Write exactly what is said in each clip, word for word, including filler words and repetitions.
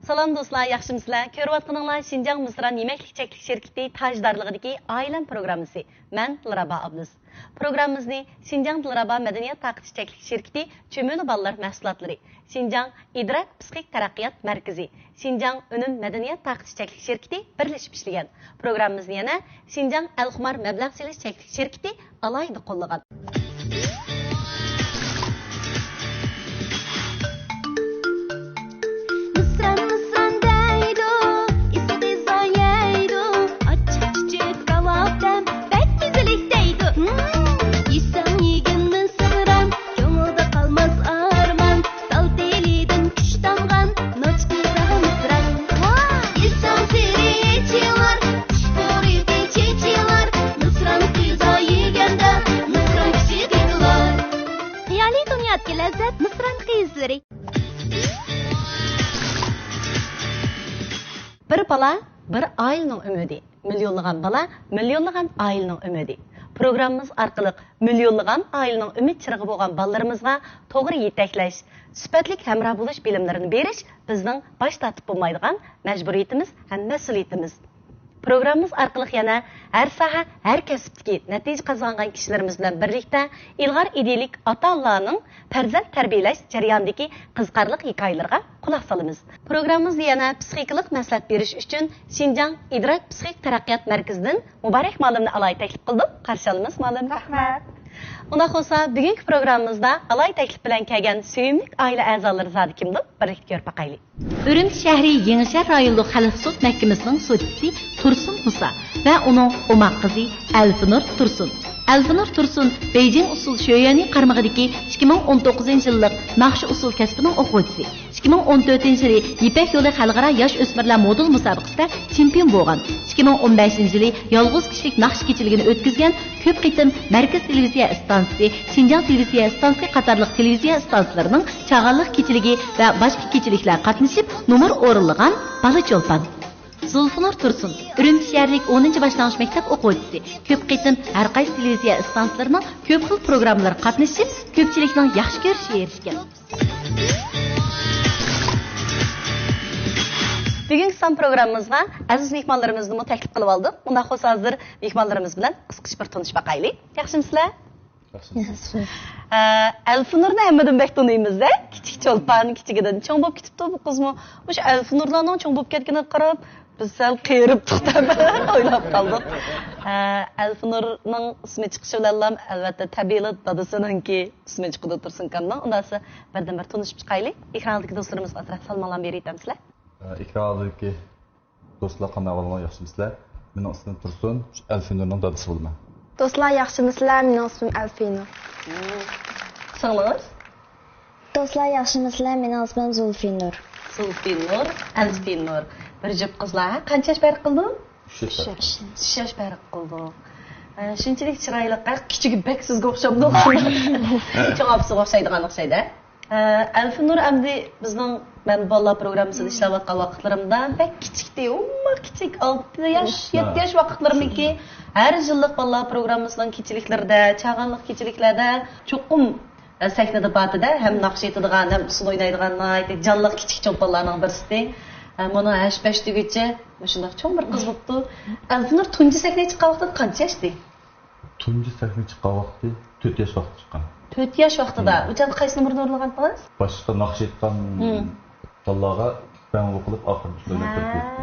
سالام دوستلار، ياخشىمۇسىلەر؟ كۆرۈۋاتقىنىڭلار شىنجاڭ مىسران يېمەكلىك چەكلىك شىركىتى تاجدارلىقىدىكى ئائىلەم پروگراممىسى. مەن دىلرەبا ئابلىز. پروگراممىمىزنى شىنجاڭ دىلرەبا مەدەنىيەت تارقىتىش چەكلىك شىركىتى چۈمۈلە بالىلار مەھسۇلاتلىرى، شىنجاڭ ئىدراك پسىخىك تەرەققىيات مەركىزى، شىنجاڭ ئۈنۈم مەدەنىيەت تارقىتىش چەكلىك شىركىتى بىرلىشىپ ئىشلىگەن. پروگراممىمىزنى يەنە شىنجاڭ ئەلخۇمار مەبلەغ سېلىش چەكلىك شىركىتى ئالاھىدە قوللىغان. مىسران، مىسران دەيدۇ، ئىسسىق غىزا يەيدۇ. ئاچچىق چۈچۈك كاۋاپ دەم، بەك مەززىلىك دەيدۇ. مم، يېسەڭ يېگىن مىسران، كۆڭۈلدە قالماس ئارمان. تال تېلىدىن كۈچ تامغان، نوچقىدا مىسران. ۋاھ! يېسەڭ سېرى چېچىلار، ئۇچقۇرى چېچىلار. مىسران غىزا يېگەندە، مىسران كۈچى قېتىلار. خىيالىي دۇنيادىكى لەززەت، مىسران قىزلىرى. بىر بالا، بىر ئائىلىنىڭ ئۈمىدى. مىليونلىغان بالا، مىليونلىغان ئائىلىنىڭ ئۈمىدى. پروگراممىمىز ئارقىلىق مىليونلىغان ئائىلىنىڭ ئۈمىد چىرىغى بولغان بالىلىرىمىزغا توغرا يېتەكلەش، سۈپەتلىك ھەمراھ بولۇش بىلىملىرىنى بېرىش بىزنىڭ باش تارتىپ بولمايدىغان مەجبۇرىيىتىمىز ھەم مەسئۇلىيىتىمىز. پروگراممىمىز ئارقىلىق يەنە ھەر ساھە، ھەر كەسىپتىكى نەتىجە قازانغان كىشىلىرىمىز بىلەن بىرلىكتە ئىلغار ئىدىيىلىك ئاتا-ئانىلارنىڭ پەرزەنت تەربىيەلەش جەريانىدىكى قىزىقارلىق ھېكايىلىرىغا قۇلاق سالىمىز. پروگراممىمىزدا يەنە پسىخىكىلىق مەسلىھەت بېرىش ئۈچۈن شىنجاڭ ئىدراك پسىخىك تەرەققىيات مەركىزىدىن مۇبارەك مۇئەللىمنى ئالاھىدە تەكلىپ قىلدۇق. قارشى ئالىمىز، مۇئەللىم. رەھمەت. ئۇنداق بولسا، بۈگۈنكى پروگراممىمىزدا ئالاھىدە تەكلىپ بىلەن كەلگەن سۆيۈملۈك ئائىلە ئەزالىرى زادى كىمدۇ؟ بىرلىكتە كۆرۈپ باقايلى. ئۈرۈمچى شەھىرى يېڭىشەھەر رايونلۇق خەلق سوت مەھكىمىسىنىڭ سوتچىسى تۇرسۇن مۇسا ۋە ئۇنىڭ ئوماق قىزى ئەلفىنۇر تۇرسۇن. ئەلفىنۇر تۇرسۇن بېيجىڭ ئۇسسۇل شۆيۈەنى قارمىقىدىكى ئىككى مىڭ ئون توققۇزىنچى يىللىق ناخشا ئۇسسۇل كەسپىنىڭ ئوقۇغۇچىسى. ئىككى مىڭ ئون تۆتىنچى يىلى يىپەك يولى خەلقئارا ياش ئۆسمۈرلەر مودېل مۇسابىقىسىدە چېمپىيون بولغان. ئىككى مىڭ ئون بەشىنچى يىلى يالغۇز كىشىلىك ناخشا كېچىلىكىنى ئۆتكۈزگەن، كۆپ قېتىم مەركىزىي تېلېۋىزىيە ئىستانسىسى، شىنجاڭ تېلېۋىزىيە ئىستانسىسى قاتارلىق تېلېۋىزىيە ئىستانسىلىرىنىڭ چاغانلىق كېچىلىكى ۋە باشقا كېچىلىكلەر قاتنىشىپ نومۇر ئورۇنلىغان بالا چولپان. زۇلفىنۇر تۇرسۇن، ئۈرۈمچى شەھەرلىك ئونىنچى باشلانغۇچ مەكتەپ ئوقۇغۇچىسى، كۆپ قېتىم ھەر قايسى تېلېۋىزىيە ئىستانسىلىرىنىڭ كۆپ خىل پروگراممىلىرىغا قاتنىشىپ، كۆپچىلىكنىڭ ياخشى كۆرۈشىگە ئېرىشكەن. بۈگۈنكى سان پروگراممىمىزغا ئەزىز مېھمانلىرىمىزنىمۇ تەكلىپ قىلىۋالدۇق. ئۇنداق بولسا، ھازىر مېھمانلىرىمىز بىلەن قىسقىچە بىر تونۇشۇپ باقايلى. ياخشىمۇسىلەر؟ ياخشى. ئە، ئەلفىنۇرنى ھەممىدىن بەك تونۇيمىز-دە. كىچىك چولپان، كىچىكىدىن چوڭ بولۇپ كېتىپتۇ بۇ قىزمۇ. مۇشۇ ئەلفىنۇرلارنىڭ چوڭ بولۇپ كەتكىنىگە قاراپ، بىز سەل قېرىپتۇق دەپ ئويلاپ قالدۇق. ئە، ئەلفىنۇرنىڭ ئىسمى چىقىشى بىلەنلا، ئەلۋەتتە، تەبىئىيلا دادىسىنىڭكى ئىسمى چىقىدۇ تۇرسۇنكامنىڭ. ئۇنداقسا، بىردىن بىر تونۇشۇپ چىقايلى. ئېكران ئالدىدىكى دوستلىرىمىزغا ئازراق سالاملارنى بېرىۋېتەمسىلەر؟ ئە، ئېكران ئالدىدىكى دوستلار، قانداق ئەھۋالىڭلار، ياخشىمۇسىلەر؟ مېنىڭ ئىسمىم تۇرسۇن، ئەلفىنۇرنىڭ دادىسى بولىمەن. دوستلار، ياخشىمۇسىلەر؟ مېنىڭ ئىسمىم ئەلفىنۇر. سىڭلىڭىز؟ دوستلار، ياخشىمۇسىلەر؟ مېنىڭ ئىسمىم زۇلفىنۇر. زۇلفىنۇر، ئەلفىنۇر. بىر جۈپ قىزلار، ھە؟ قانچە ياش پەرق قىلىدۇ؟ ئۈچ ياش پەرق. ئۈچ ياش پەرق قىلىدۇ. ئە، شۇنچىلىك چىرايلىق، ھە؟ كىچىكى بەك سىزگە ئوخشامدۇ؟ چوڭ ئاپىسىغا ئوخشايدىغان ئوخشايدۇ، ھە؟ ئە، ئەلفىنۇر ئەمدى بىزنىڭ، مەن بالىلار پروگراممىسىدا ئىشلەۋاتقان ۋاقىتلىرىمدا بەك كىچىكتى، ئوماق كىچىك، ئالتە ياش، يەتتە ياش ۋاقىتلىرىمكى، ھەر يىللىق بالىلار پروگراممىسىنىڭ كېچىلىكلىرىدە، چاغانلىق كېچىلىكلەردە چوقۇم، ئە، سەھنىدە بارتىدە، ھەم ناخشا ئېيتىدىغان، ھەم ئۇسسۇل ئوينايدىغان ناھايىتى جانلىق كىچىك چولپانلارنىڭ بىرسى. ئە، مانا ھەش بەش دېگۈچە مۇشۇنداق چوڭ بىر قىز بوپتۇ. ئەلفىنۇر تۇنجى سەھنىگە چىققان ۋاقتىدا قانچە ياشتى؟ تۇنجى سەھنىگە چىققان ۋاقتى تۆت ياش ۋاقتىدا چىققان. تۆت ياش ۋاقتىدا. مم. ئۇ چاغدا قايسى نومۇرنى ئورۇنلىغانتىڭىز؟ باشقا ناخشا ئېيتقان، مم، بالىلارغا بەڭ قىلىپ ئاخىرىدا شۇ ئويناپ بېرىپ قويۇپتۇ.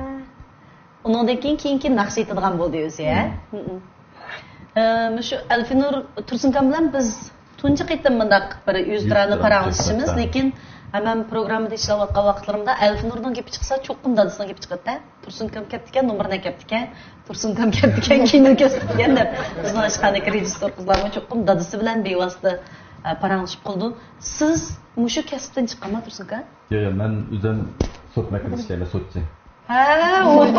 ئۇنىڭدىن كېيىن، كېيىن، كېيىن ناخشا ئېيتىدىغان بولدى ئۆزى، ھە؟ مم. مم. ئە، مۇشۇ ئەلفىنۇر تۇرسۇنكام بىلەن بىز تۇنجى قېتىم مۇنداق بىر يۈز يۈز تۇرانى تۇرانى پاراڭلىشىشىمىز، كۆرۈشۈمىز، ھە. لېكىن، ئە، مەن پروگراممىدا ئىشلەۋاتقان ۋاقىتلىرىمدا ئەلفىنۇرنىڭ گېپى چىقسا، چوقۇم دادىسىنىڭ گېپى چىقىدۇ، ھە؟ تۇرسۇنكام كەپتىكەن، نومۇرنى كەپتىكەن، تۇرسۇنكام كەپتىكەن، كىنو كەپتىكەن دەپ، بىزنىڭ ئىشخانىدىكى رېژىسسور قىزلارمۇ چوقۇم دادىسى بىلەن بىۋاسىتە، ئە، پاراڭلىشىپ قالىدۇ. سىز مۇشۇ كەسىپتىن چىققانما، تۇرسۇنكا؟ ياق، ياق، مەن ئۆزۈم سوت مەھكىمىسىدە ئىشلەيمەن، سوتچى. ھە، ۋوي.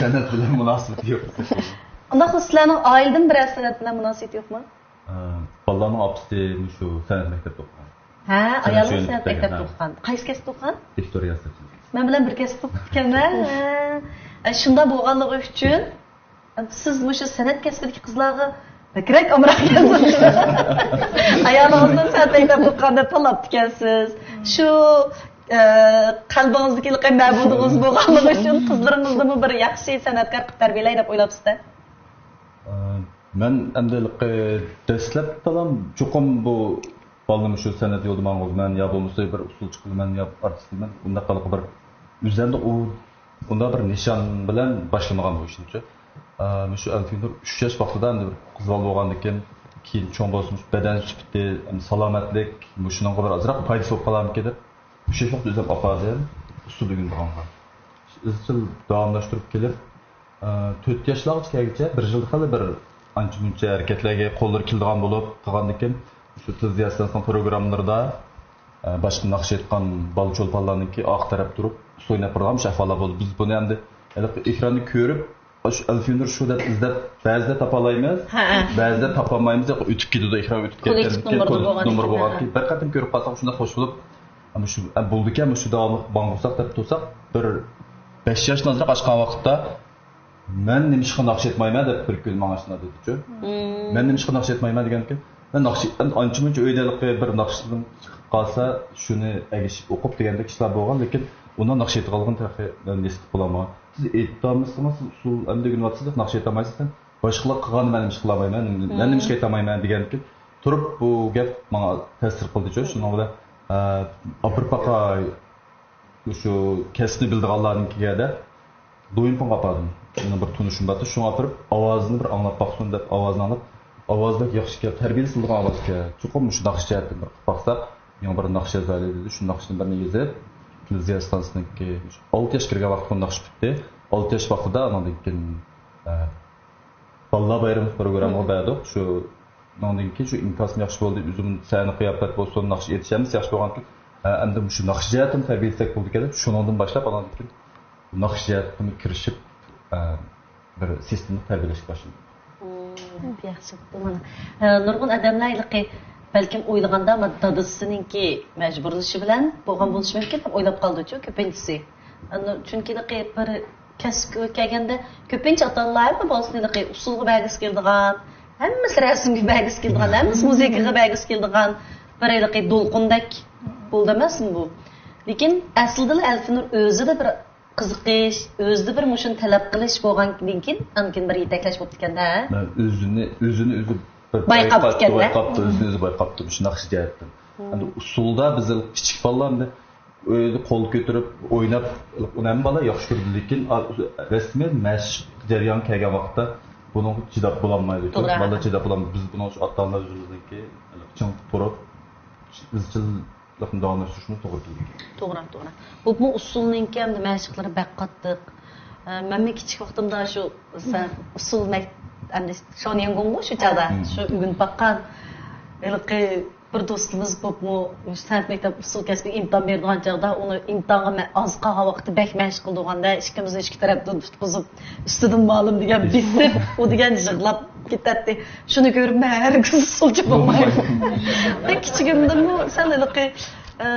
سەنئەت بىلەن مۇناسىۋىتى يوق. ئۇنداق بولسا سىلەرنىڭ ئائىلىدىن بىرەر سەنئەت بىلەن مۇناسىۋىتى يوقمۇ؟ ئە، بالىلارنىڭ ئاپىسى مۇشۇ سەنئەت مەكتەپتە ئوقۇغان. ھە، سەنئەت ئايالىڭىز شۆھرەتلىك سەنئەت مەكتەپتە ئوقۇغان. قايسى كەسىپتە ئوقۇغان؟ ۋىكتورىيە ئەسەتچىلىك. مەن بىلەن بىر كەسىپتە ئوقۇپتىكەن-ھە. ھە. ئە، شۇنداق بولغانلىقى ئۈچۈن، سىز مۇشۇ سەنئەت كەسپىدىكى قىزلارغا بەكرەك ئامراق ئىكەنسىز. ئايالىڭىزنىڭ سەنئەت مەكتەپتە ئوقۇغان دەپ تاللاپتىكەنسىز. شۇ ئە، قەلبىڭىزدىكى ھېلىقى مەبۇدىڭىز بولغانلىقى ئۈچۈن قىزلىرىڭىزنىمۇ بىر ياخشى سەنئەتكار قىلىپ تەربىيەلەي دەپ ئويلاپسىز-دە؟ ئە، مەن ئەمدى ھېلىقى دەسلەپتىلا چوقۇم بۇ بالىنى مۇشۇ سەنئەت يولىدا ماڭغۇزىمەن يا بولمىسا بىر ئۇسسۇلچى قىلىمەن يا ئارتىس قىلىمەن، ئۇنداق ھېلىقى بىر ئۆزەمدە ئۇ، ئۇنداق بىر نىشان بىلەن باشلىمىغان بۇ ئىشنىچۇ. ئە، مۇشۇ ئەلفىنۇر ئۈچ ياش ۋاقتىدا ئەمدى بىر قىز بالا بولغاندىكىن، كېيىن چوڭ بولسا مۇشۇ بەدەن سۈپىتى، ئەمدى سالامەتلىك، مۇشۇنىڭغا بىر ئازراق پايدىسى بولۇپ قالارمىكىن دەپ، ئۈچ ياش ۋاقتىدا ئۆزۈم ئاپاردىم ئۇسسۇل ئۆگىنىدىغانغا. ئىزچىل داۋاملاشتۇرۇپ كېلىپ، ئە، تۆت ياشلارغىچە كەلگۈچە بىر يىلدا خېلى بىر ئانچە مۇنچە ھەرىكەتلەرگە قوللىرى كېلىدىغان بولۇپ قالغاندىكىن، شۇ تېلېۋىزىيە ئىستانسىسىنىڭ پروگراممىلىرىدا، ئە، باشقا ناخشا ئېيتقان بالا چولپانلارنىڭكى ئارقا تەرەپتە تۇرۇپ ئۇسسۇل ئويناپ بېرىدىغان مۇشۇ ئەھۋاللار بولدى. بىز بۇنى ئەمدى ھېلىقى ئېكراننى كۆرۈپ، ئاشۇ ئەلفىنۇر شۇ دەپ ئىزدەپ، بەزىدە تاپالايمىز، ھەئە. بەزىدە تاپالمايمىز، ياق، ئۆتۈپ كېتىدۇ، ئېكران ئۆتۈپ كوللېكتىپ كەتكەندىكىن، نومۇردا كوللېكتىپ بولغان نومۇر بولغان كېيىن، بىر قېتىم كۆرۈپ قالساق شۇنداق خوش بولۇپ، ئەمما شۇ، ئە، بولىدىكەن، مۇشۇ داۋاملىق ماڭغۇزساق دەپ تۇرساق، بىر بەش ياشتىن ئازراق ئاشقان ۋاقىتتا، مەن نېمىشقا ناخشا ئېيتمايمەن دەپ بىر كۈنى ماڭا شۇنداق دېدىچۇ. مەن نېمىشقا ناخشا ئېيتمايمەن دېگەنكى، مەن ناخشا، ئەن-، ئانچە مۇنچە ئۆيدە ھېلىقى بىر ناخشىسىدىن چىقىپ قالسا، شۇنى ئەگىشىپ ئوقۇپ دېگەندەك ئىشلار بولغان، لېكىن ئۇنداق ناخشا ئېيتىدىغانلىقىنى تېخى مەن ھېس قىلىپ بولالمىغان. سىز ئېيتالمىسىڭىز، سىز ئۇسسۇل ئەمدى ئۆگىنىۋاتىسىز دەپ ناخشا ئېيتالمايسىز، باشقىلار قىلغاننى مەن نېمىشقا قىلالمايمەن، مەن نېمىشقا ئېيتالمايمەن دېگەنكى تۇرۇپ بۇ گەپ ماڭا تەسىر قىلدىچۇ. شۇنىڭ بىلەن، ئە، ئاپىرىپ باقاي، مۇشۇ كەسىپنى بىلىدىغانلارنىڭكىگە دەپ دويىنپىڭغا ئاپاردىم. مېنىڭ بىر تونۇشۇم بارتى، شۇڭا ئاپىرىپ، ئاۋازىنى بىر ئاڭلاپ باقسۇن دەپ، ئاۋازىنى ئاڭلاپ، ئاۋازى بەك ياخشى ئىكەن، تەربىيەلىسە بولىدىغان ئاۋاز ئىكەن، چوقۇم مۇشۇ ناخشا جەھەتتىن بىر قىلىپ باقساق، يېڭى بىر ناخشا يازايلى دېدى. شۇ ناخشىنى بىرنى يېزىپ، تېلېۋىزىيە ئىستانسىسىنىڭكى، ئالتە ياش كىرگەن ۋاقىتتا بۇ ناخشا پۈتتى. ئالتە ياش ۋاقتىدا ئانىڭدىن كېيىن، ئە، بالىلار بايرىمى پروگراممىغا بەردۇق. شۇ، ئۇنىڭدىن كېيىن شۇ ئىنكاسمۇ ياخشى بولدى. ئۆزۈم سەھنە قىياپەت بولسۇن، ناخشا ئېيتىش ھەممىسى ياخشى بولغانكەن، ھە، ئەمدى مۇشۇ ناخشا جەھەتتىن تەربىيەلىسەك بولىدىكەن دەپ، شۇنىڭدىن باشلاپ، ئانىڭدىن كېيىن ناخشا جەھەتتىن كىرىشىپ، ئە، بىر سىستېمىلىق تەربىيەلەشكە باشلىدىم. مم، ياخشى بوپتۇ مانا. ئە، نۇرغۇن ئادەملەر ھېلىقى بەلكىم ئويلىغاندا، مانا، دادىسىنىڭكى مەجبۇرلىشى بىلەن بولغان بولۇشى مۇمكىن دەپ ئويلاپ قالىدۇچۇ كۆپىنچىسى. ئەنە، چۈنكى ھېلىقى بىر كەسىپكە كەلگەندە، كۆپىنچە ئاتا-ئانىلار ھەممە بالىسىنى ھېلىقى ئۇسسۇلغا بەرگۈسى كېلىدىغان، ھەممىسى رەسىمگە بەرگۈسى كېلىدىغان، ھەممىسى مۇزىكىغا بەرگۈسى كېلىدىغان بىر ھېلىقى دولقۇندەك بولدى ئەمەسمۇ بۇ؟ لېكىن ئەسلىدىلا ئەلفىنۇر ئۆزىدە بىر قىزىقىش، ئۆزىدە بىر مۇشۇنى تەلەپ قىلىش بولغاندىن كېيىن، ئاندىن كېيىن بىر يېتەكلەش بوپتىكەن-دە. مەن ئۆزىنى، ئۆزىنى ئۆزى بىر بايقاپتىكەن-دە. بايقاپتۇ، ئۆزىنى ئۆزى بايقاپتۇ مۇشۇ ناخشا جەھەتتىن. ئەمدى ئۇسسۇلدا بىز كىچىك بالىلار ئەمدى ئۆيدە قول كۆتۈرۈپ ئويناپ، ئۇنى ھەممە بالا ياخشى كۆرىدۇ، لېكىن، ئا، رەسمىي مەشىق جەريانىغا كەلگەن ۋاقىتتا بۇنىڭغا چىداپ بولالمايدۇ. توغرا. بالىلار چىداپ بولالمايدۇ. بىز بۇنىڭ ئۈچۈن ئاتا-ئانىلار ئۆزىمىزنىڭكى چىڭ تۇرۇپ، ئىزچىللىقنى داۋاملاشتۇرۇشىمىز توغرا كېلىدۇ. توغرا، توغرا. بولۇپمۇ ئۇسسۇلنىڭكى ئەمدى مەشىقلىرى بەك قاتتىق. ئە، مەنمۇ كىچىك ۋاقتىمدا شۇ سەن ئۇسسۇل مەك-، ئەمدى شانياڭگوڭغۇ شۇ چاغدا، شۇ ئۆگىنىپ باققان. ھېلىقى بىر دوستىمىز بولۇپمۇ مۇشۇ سەنئەت مەكتەپ ئۇسسۇل كەسپىگە ئىمتىھان بېرىدىغان چاغدا، ئۇنى ئىمتىھانغا مە-، ئاز قالغان ۋاقتىدا بەك مەشىق قىلىدىغاندا، ئىككىمىزنى ئىككى تەرەپتىن تۇتقۇزۇپ، ئۈستىدىن مالىم دېگەن بېسىپ، ئۇ دېگەن يىغلاپ كېتەتتى. شۇنى كۆرۈپ مەن ھەرگىز ئۇسسۇلچى بولمايمەن. مەن كىچىكىمدىنمۇ سەل ھېلىقى، ئە،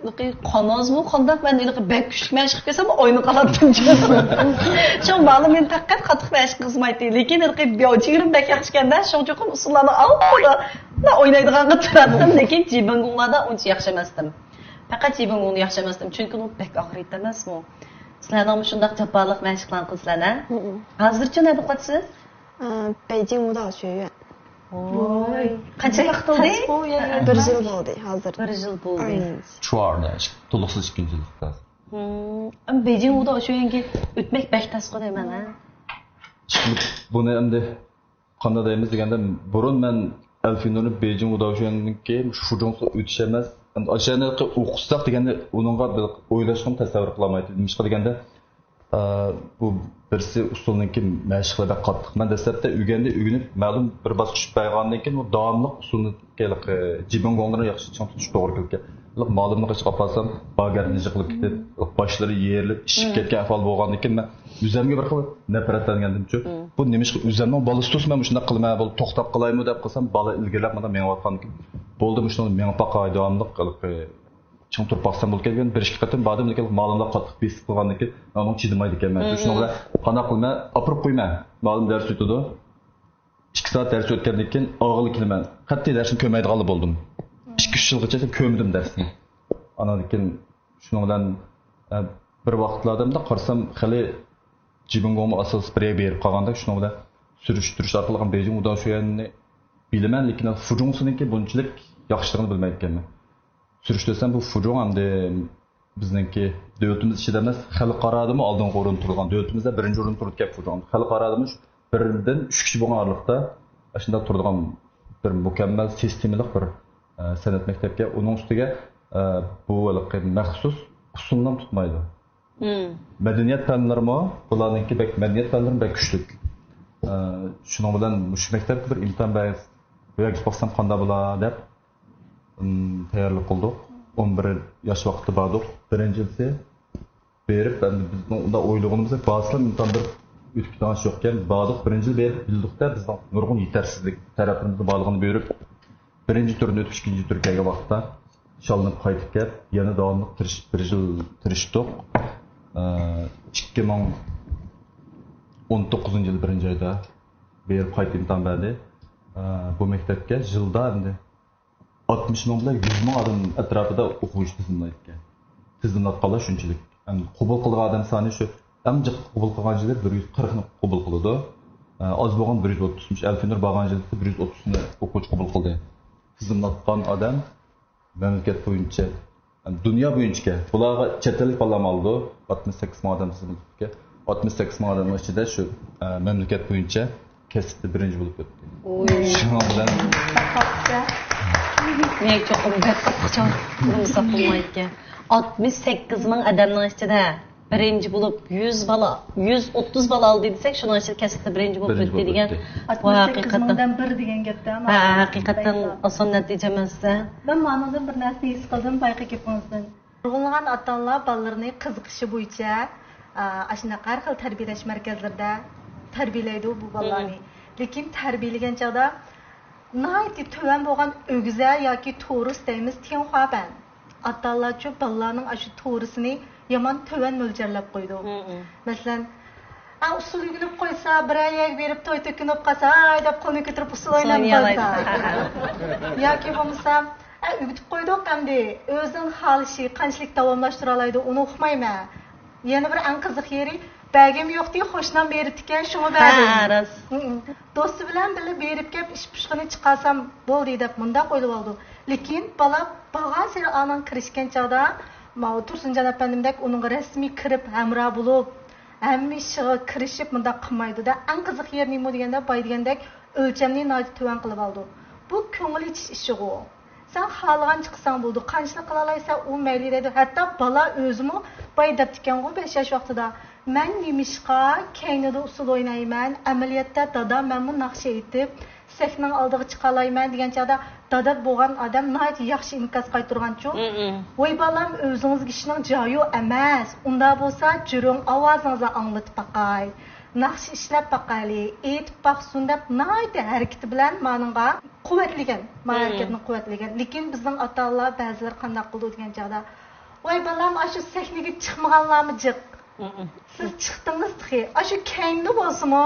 ھېلىقى قانازمۇ قانداق، مەن ھېلىقى بەك كۈچلۈك مەشىق قىلسام ئوينىغا قالاتتىم. شۇڭا مالىم مېنى پەقەت قاتتىق مەشىق قىلزىمايتتى. لېكىن ھېلىقى بىياۋ جىگىرىم بەك ياخشىكەن-دە، شۇڭا چوقۇم ئۇسسۇللارنى ئالدىدا ئوينايدىغانغا تۇراتتىم. لېكىن جىبىڭگۇڭلاردا ئۇنچە ياخشى ئەمەستىم. پەقەت جىبىڭگۇڭدا ياخشى ئەمەستىم، چۈنكى ئۇ بەك ئاغرىيتتى ئەمەسمۇ؟ سىلەرنىڭمۇ شۇنداق جاپالىق مەشىقلەرنى قىلىسىلەرنە؟ ھازىرچە نەدە ئوقۇۋاتىسىز؟ ئە، بېيجىڭ ۋۇداۋ شۆيۈەن. ۋوي. قانچە ۋاقىت بولدى؟ بىر يىل بولدى ھازىر. بىر يىل بولدى. ئاينىڭ ئىچى. چۇۋارنى، تولۇقسىز ئىككىنچى يىللىقتا. ھىم، ئەمما بېيجىڭ ۋۇداۋ شۆيۈەنگە ئۆتمەك بەك تەسقۇ دەيمەن، ھە؟ بۇنى ئەمدى قانداق دەيمىز دېگەندە، بۇرۇن مەن ئەلفىنۇرنى بېيجىڭ ۋۇداۋ شۆيەننىڭكى شۇ فۇجۇڭسۇ ئۆتۈش ئەمەس، ئەمدى ئاشۇ يەرنى ئوقۇتساق دېگەندە ئۇنىڭغا بىر ئويلاشقىمۇ تەسەۋۋۇر قىلالمايتتىم. نېمىشقا دېگەندە، ئە، بۇ بىرسى ئۇسسۇلنىڭكى مەشىقلىرى بەك قاتتىق. مەن دەسلەپتە ئۆگەندى، ئۆگىنىپ مەلۇم بىر باسقۇچ ئۆتۈپ بارغاندىن كېيىن ئۇ داۋاملىق ئۇسسۇلنى ھېلىقى جىبىڭگوڭلىرىنى ياخشى چىڭ تۇتۇش توغرا كېلىدىكەن. ھېلىقى مالىمنى قېچىپ ئاپارسام، بار گەپنى جىقلاپ كېتىپ، باشلىرى يېرىلىپ، ئىششىپ كەتكەن ئەھۋال بولغاندىن كېيىن مەن ئۆزۈمگە بىر خىل نەپرەتلەنگەندىمچۇ. بۇ نېمىشقا ئۆزۈمنىڭ بالىسى تۇرسا مەن مۇشۇنداق قىلىمەن، بولدى توختاپ قالايمۇ دەپ قىلسام، بالا ئىلگىرىلەپ مانا مېڭىۋاتقاندىكىن، بولدى مۇشۇنىڭ مېڭىپ باقاي داۋاملىق ھېلىقى چىڭ تۇرۇپ باقسام بولىدىكەن دېگەن بىر ئىككى قېتىم باردىم، لېكىن مالىملار قاتتىق بېسىپ قىلغاندىكىن مەن ئۇنىڭغا چىدىمايدىكەنمەن. شۇنىڭ بىلەن قانداق قىلىمەن؟ ئاپىرىپ قويىمەن. مالىم دەرس ئۆتىدۇ. ئىككى سائەت دەرس ئۆتكەندىن كېيىن ئاغىلى كېلىمەن. قەتئىي دەرسنى كۆرمەيدىغانلا بولدۇم. ئىككى، ئۈچ يىلغىچە كۆرمىدىم دەرسنى. ئاناندىن كېيىن شۇنىڭ بىلەن، ئە، بىر ۋاقىتلاردا مۇنداق قارىسام، خېلى جىبىڭگوڭمۇ ئاساسلىق بىر يەرگە بېرىپ قالغاندەك، شۇنىڭ بىلەن سۈرۈشتۈرۈش ئارقىلىق بېيجىڭ ۋۇداۋ شۈيەننى بىلىمەن، لېكىن فۇجۇڭسىنىڭكى بۇنچىلىك ياخشىلىقىنى بىلمەيدىكەنمەن. سۈرۈشتۈرسەم، بۇ فۇجۇڭ ئەمدى بىزنىڭكى دۆلىتىمىز ئىچىدە ئەمەس، خەلقئارادىمۇ ئالدىنقى ئورۇندا تۇرىدىغان، دۆلىتىمىزدە بىرىنچى ئورۇندا تۇرىدىكەن فۇجۇڭ. خەلقئارادىمۇ شۇ بىردىن ئۈچ كىشى بولغان ئارىلىقتا ئاشۇنداق تۇرىدىغان بىر مۇكەممەل سىستېمىلىق بىر، ئە، سەنئەت مەكتەپكە، ئۇنىڭ ئۈستىگە، ئە، بۇ ھېلىقى مەخسۇس ئۇسسۇلنى تۇتمايدۇ. مەدەنىيەت پەنلىرىمۇ، بۇلارنىڭكى بەك، مەدەنىيەت پەنلىرىمۇ بەك كۈچلۈك. ئە، شۇنىڭ بىلەن مۇشۇ مەكتەپكە بىر ئىمتىھان بەر-، بەرگۈزۈپ باقسام قانداق بولا دەپ، ئىم، تەييارلىق قىلدۇق. ئون بىر ياش ۋاقىتتا باردۇق. بىرىنچىسى بېرىپ، ئەمدى بىزنىڭ ئۇنداق ئويلىغىنىمىزدەك بارسىلا ئىمتىھان بېرىپ ئۆتۈپ كېتىدىغان ئىش يوقكەن. باردۇق، بىرىنچى يىل بېرىپ بىلدۇقتە، بىزنىڭ نۇرغۇن يېتەرسىزلىك تەرەپلىرىمىزنىڭ بارلىقىنى بىلدۈرۈپ، بىرىنچى تۈرنى ئۆتۈپ، ئىككىنچى تۈرگە كەلگەن ۋاقىتتا شاللىنىپ قايتىپ كەپ، يەنە داۋاملىق تىرىشىپ، بىر يىل تىرىشتۇق. ئىككى مىڭ ئون توققۇزىنچى يىل بىرىنچى ئايدا بېرىپ قايتا ئىمتىھان بەردى. بۇ مەكتەپكە يىلدا ئەمدى ئاتمىش مىڭ بىلەن يۈز مىڭ ئادەم ئەتراپىدا ئوقۇغۇچى تىزىملايدىكەن. تىزىملاتقانلار شۇنچىلىك. ئەمدى قوبۇل قىلىدىغان ئادەم سانى شۇ ئەڭ جىق قوبۇل قىلغان يىلى بىر يۈز قىرىقنى قوبۇل قىلىدۇ. ئاز بولغان بىر يۈز ئوتتۇز. ئەلفىنۇر بارغان يىلى بىر يۈز ئوتتۇزنى ئوقۇغۇچى قوبۇل قىلدى. تىزىملاتقان ئادەم مەملىكەت بويىچە، دۇنيا بويىچە، بۇلارغا چەت ئەللىك بالىلارمۇ ئالىدۇ. ئاتمىش سەككىز مىڭ ئادەم خىزمەتكە. ئاتمىش سەككىز مىڭ ئادەمنىڭ ئىچىدە شۇ، ئە، مەملىكەت بويىچە كەسىپتە بىرىنچى بولۇپ ئۆتتى. ئوي. شۇنىڭ بىلەن مەن چوقۇم بەك قاتتىق چاقىرمىساق بولمايدىكەن. ئاتمىش سەككىز مىڭ ئادەمنىڭ ئىچىدە بىرىنچى بولۇپ يۈز بالا، يۈز ئوتتۇز بالا ئالدى دېسەك، شۇنىڭ ئىچىدە كەسىپتە بىرىنچى بولۇپ بىرىنچى ئۆتتى بولۇپ دېگەن. ئۆتتى. بۇ ئاتمىش سەككىز ھەقىقەتەن، مىڭدىن بىر دېگەن گەپتە، ھە، ھەقىقەتەن ئاسان نەتىجە ئەمەس-دە. مەن مانىڭدىن بىر نەرسىنى ھېس قىلدىم بايىقى گېپىڭىزدىن. نۇرغۇنلىغان ئاتا-ئانىلار بالىلىرىنى قىزىقىشى بويىچە، ئا، ئاشۇنداق ھەر خىل تەربىيەلەش مەركەزلىرىدە تەربىيەلەيدۇ بۇ بالىلارنى. مم. لېكىن تەربىيەلىگەن چاغدا ناھايىتى تۆۋەن بولغان ئۆگزە ياكى تورۇس دەيمىز، تيەنخۇابەن. ئاتا-ئانىلارچۇ بالىلارنىڭ ئاشۇ تورۇسىنى يامان تۆۋەن مۆلچەرلەپ قويىدۇ. مم. مەسىلەن، ئا، ئۇسسۇل ئۆگىنىپ قويسا، بىرەر يەرگە بېرىپ توي تۆكۈنۈپ قالسا، ھاي دەپ قولىنى كۆتۈرۈپ ئۇسسۇل ئۇسسۇل ئويناپ ئوينىيالايدۇ. قالسا. ياكى بولمىسا، ئە، ئۆگىتىپ قويدۇق ئەمدى، ئۆزىنىڭ خالىشى قانچىلىك داۋاملاشتۇرالايدۇ، ئۇنى ئۇقمايمەن. يەنە بىر ئەڭ قىزىق يېرى، بەرگۈم يوقتى، قوشنام بېرىپتىكەن، شۇڭا بەردىم. ھە، راست. ھمم. دوستى بىلەن بىللە بېرىپ كەپ ئىش پۇشقىنى چىقارسام بولدى دەپ مۇنداق ئويلىۋالىدۇ. لېكىن بالا بارغانسېرى ئانىڭ كىرىشكەن چاغدا، ماۋۇ تۇرسۇنجان ئەپەندىمدەك ئۇنىڭغا رەسمىي كىرىپ ھەمراھ بولۇپ، ھەممە ئىشىغا كىرىشىپ مۇنداق قىلمايدۇ-دە. ئەڭ قىزىق يېرى نېمە دېگەندە، باي دېگەندەك ئۆلچەمنى ناھايىتى تۆۋەن قىلىۋالىدۇ. بۇ كۆڭۈل ئېچىش ئىشىغۇ. سەن خالىغانچە قىلساڭ بولىدۇ، قانچىلىك قىلالايسەن، ئۇ مەيلى دەيدۇ. ھەتتا بالا ئۆزىمۇ باي دەپتىكەنغۇ بەش ياش ۋاقتىدا، مەن نېمىشقا كەينىدە ئۇسسۇل ئوينايمەن، ئەمەلىيەتتە دادا مەنمۇ ناخشا ئېيتىپ، سەھنىنىڭ ئالدىغا چىقالايمەن دېگەن چاغدا، دادا بولغان ئادەم ناھايىتى ياخشى ئىنكاس قايتۇرغانچۇ. مم. ۋاي بالام، ئۆزىڭىزگە ئىشنىڭ جايى ئەمەس، ئۇنداق بولسا جۈرۈڭ ئاۋازىڭىزنى ئاڭلىتىپ باقاي، ناخشا ئىشلەپ باقايلى، ئېيتىپ باقسۇن دەپ ناھايىتى ھەرىكىتى بىلەن مانىڭغا قۇۋۋەتلىگەن، مانا مم. ھەرىكەتنى قۇۋۋەتلىگەن. لېكىن بىزنىڭ ئاتا-ئانىلار بەزىلەر قانداق قىلىدۇ دېگەن چاغدا، ۋاي بالام، ئاشۇ سەھنىگە چىقمىغانلارمۇ جىق. مم. سىز چىقتىڭىز تېخى، ئاشۇ كەينىدە بولسىمۇ،